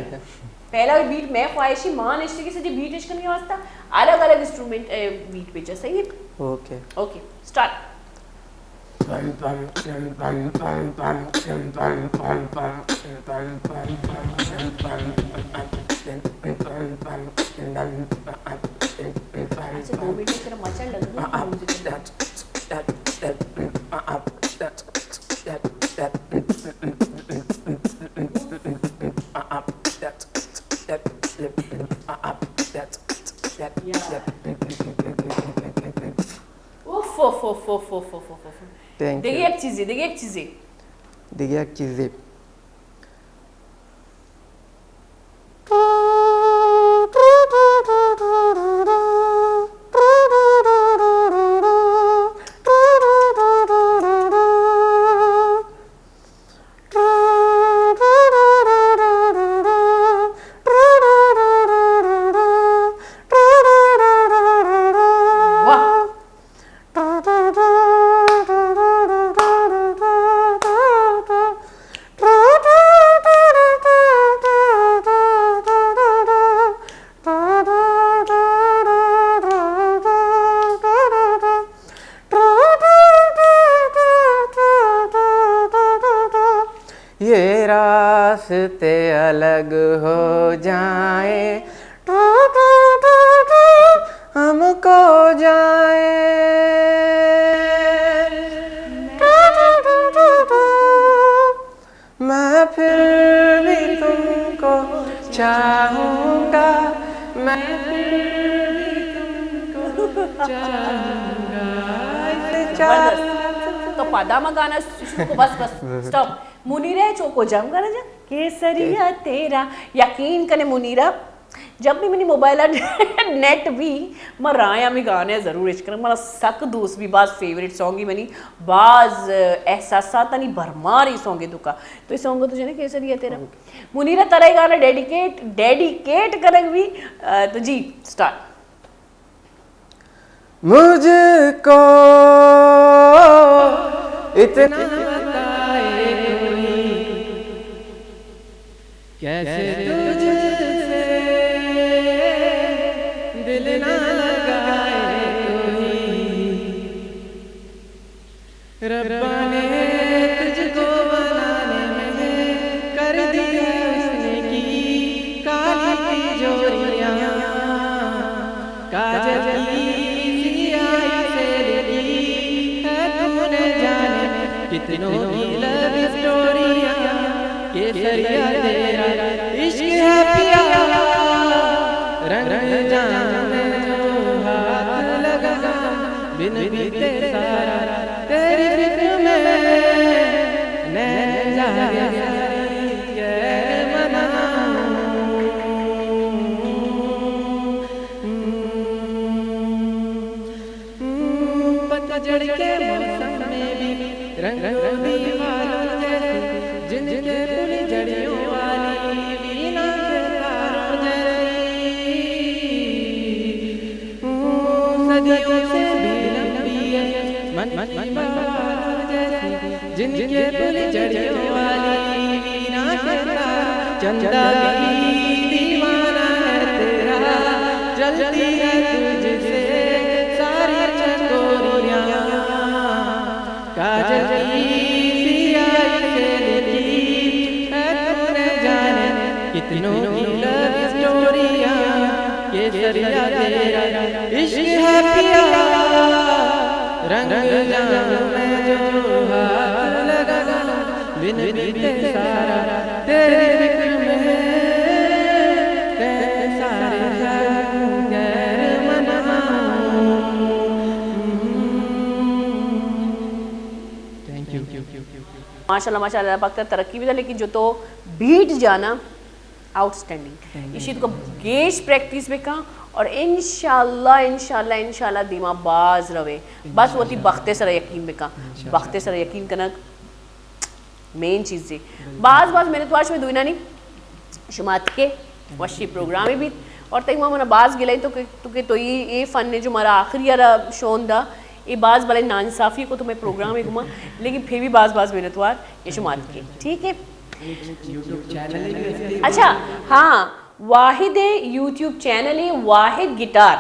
پہلا بیٹ میں خواہشی مان اشتے کہ سجی بیٹ اش کرنے واسطہ الگ الگ انسٹرومنٹ، اے، بیٹ بجا، صحیح ہے؟ اوکے۔ Okay, start. اچھا، دو منٹ میں تیرا مچا لگ گیا میوزک۔ اوف، اوف، اوف۔ Thank you. دیگہ یک چیزے، دیگہ یک چیزے۔ دیگہ یک چیزے۔ واہ۔ یہ راستے الگ ہو جائیں، ہم کھو جائیں۔ میں پھر بھی تم کو چاہوں گا، میں پھر بھی تم کو چاہوں گا۔ اسے چاہ- زبردست۔ تو پدا ما گانا شروع کو، بس، بس، سٹاپ۔ منیرہ چوکو جم کرا جا، کیسریا تیرا۔ یقین کنے منیرہ، جب بھی منی موبائل ء نیٹ بھی، ما راہ ء ہمے گانے ء ضرور اش کناں۔ منا سک دوست بھی، باز فیوریٹ سانگ ہی منی، باز احساساتانی بھرمار ای سانگ ء توکا۔ تو ای سانگ تو جنے کیسریا تیرا۔ منیرہ ترا ای گانا ڈیڈیکیٹ، ڈیڈیکیٹ کنگ بھی، آ، تو جی، سٹارٹ۔ مجھ کو اتنا بتائے کوئی، کیسے تجھ سے دل نہ لگائے کوئی۔ ربّا نے تجھ کو بنانے میں کر دی حسن کی کالی تجوریاں، کاجل کی سیاہی سے لکھی ہے تو نے جانے کتنوں کی لو اسٹوریاں۔ کیسریا تیرا عشق ہے پیالہ، رنگ جام میں جو ہاتھ لگاؤں، بن پیتے سارا تیری فکر میں، نین جاگے ساری غیر مناؤں۔ پتجھڑ کے موسم میں بھی رنگوں دیواروں جیسی، جن کے پھول جھڑیوں والی وینا کے تاروں جیسی۔ صدیوں سے بھی لمبی ہے من کی بہار جیسی، جن کے پھول جھڑیوں والی وینا کے تار۔ چندہ بھی دیوانہ ہے تیرا، جلتی ہے تجھ سے ساری چکوریاں۔ کاجل کی سیاہی سے لکھی ہے تو نے جانے کتنوں کی لو اسٹوریاں۔ کیسریا تیرا عشق ہے پیالہ، رنگ جام میں جو ہاتھ لگاؤں، بن پیتے سارا تیری فکر میں، تیرے سارے غیر مناؤں۔ Thank you. ماشاءاللہ، ماشاءاللہ، اللہ پاک ترا ترقی بدا، لیکن جو تو بیٹ جانا، آؤٹ اسٹینڈنگ، ایشی تو گیش پریکٹس بکن، اور انشاءاللہ، انشاءاللہ، انشاءاللہ دیما باز روے۔ بس وتی بخت سر یقین بکن، بخت سر یقین کنگ مین چیز ہے۔ باز باز منتوار شما دوینانی، شما اتکے، وشی پروگرامے بیت، اور تئی ما منا باز گلے تو کہ، تو کہ تو یہ، یہ فن نے جو مارا آخری یارا شون دا، یہ باز بلے ناانصافی کو تو میں پروگرام گما، لیکن پھر بھی باز باز منتوار، یہ شما اتکے، ٹھیک ہے؟ اچھا، ہاں، واحد ہے یوٹیوب چینل ہے، واحد گٹار۔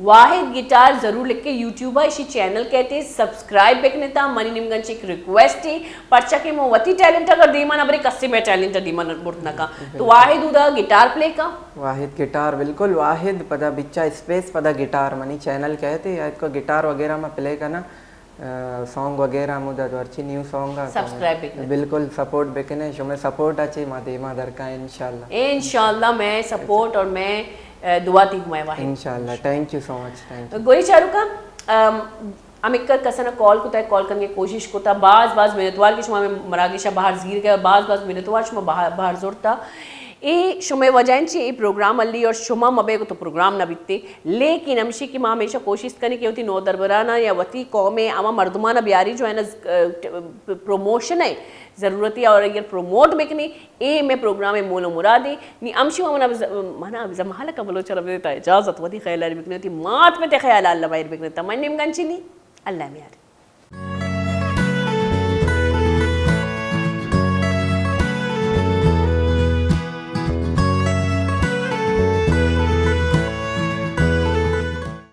واحد گٹار ضرور لکھ کے یوٹیوب ہے، اسی چینل کہتے سبسکرائب بکنے تا۔ منی نمگن چک ریکویسٹ ہے، پرچا کہ مو وتی ٹیلنٹ اگر دیما نہ برے، کسے میں ٹیلنٹ دیما نہ برت نہ کا۔ تو واحد ادا گٹار پلے کا۔ واحد گٹار، بالکل واحد، پدا بچا اسپیس، پدا گٹار۔ منی چینل کہتے یا کو گٹار وغیرہ میں پلے کرنا، سانگ وغیرہ ہمودا تو ہرچی نیو سانگ آ سبسکرائب بکنے۔ بالکل سپورٹ بکنے، شمے سپورٹ اچے ما دیما درکا انشاءاللہ۔ انشاءاللہ میں سپورٹ اور میں، اے، دعا تی ہمائے واحد۔ انشاءاللہ، thank you so much, thank you. گوری چاروکا، ام، ہمکر کسنا کال کتا، کال کرنے کوشش کتا، باز باز منتوار کہ شما ہمیں مراگشا باہر زیر گئے، باز باز منتوار شما باہر، باہر زورتا۔ اے شمئے وجہ انت چی اے پروگرام ہلی اور شما مبے تو پروگرام نہ بیتے، لیکن ہمشی کہ ما ہمیشہ کوشست کنی کہ وتی نودربرانا یا وتی قوم ہما مردمانا بیاری جو ہے نا، ز-، ا، ٹ-، پروموشن ہے ضرورت ہے اور اگر پروموٹ بکنی، اے میں پروگرام مول و مراد ہے۔ نی ہمشی ما منا ز-، منا زمحال کا بلوچ رب دیتا اجازت، وتی خیال بکنے، وتی مات پہ تے خیال اللہ مہر بکنے، تمن نیم گنچی نی، اللہ میاری۔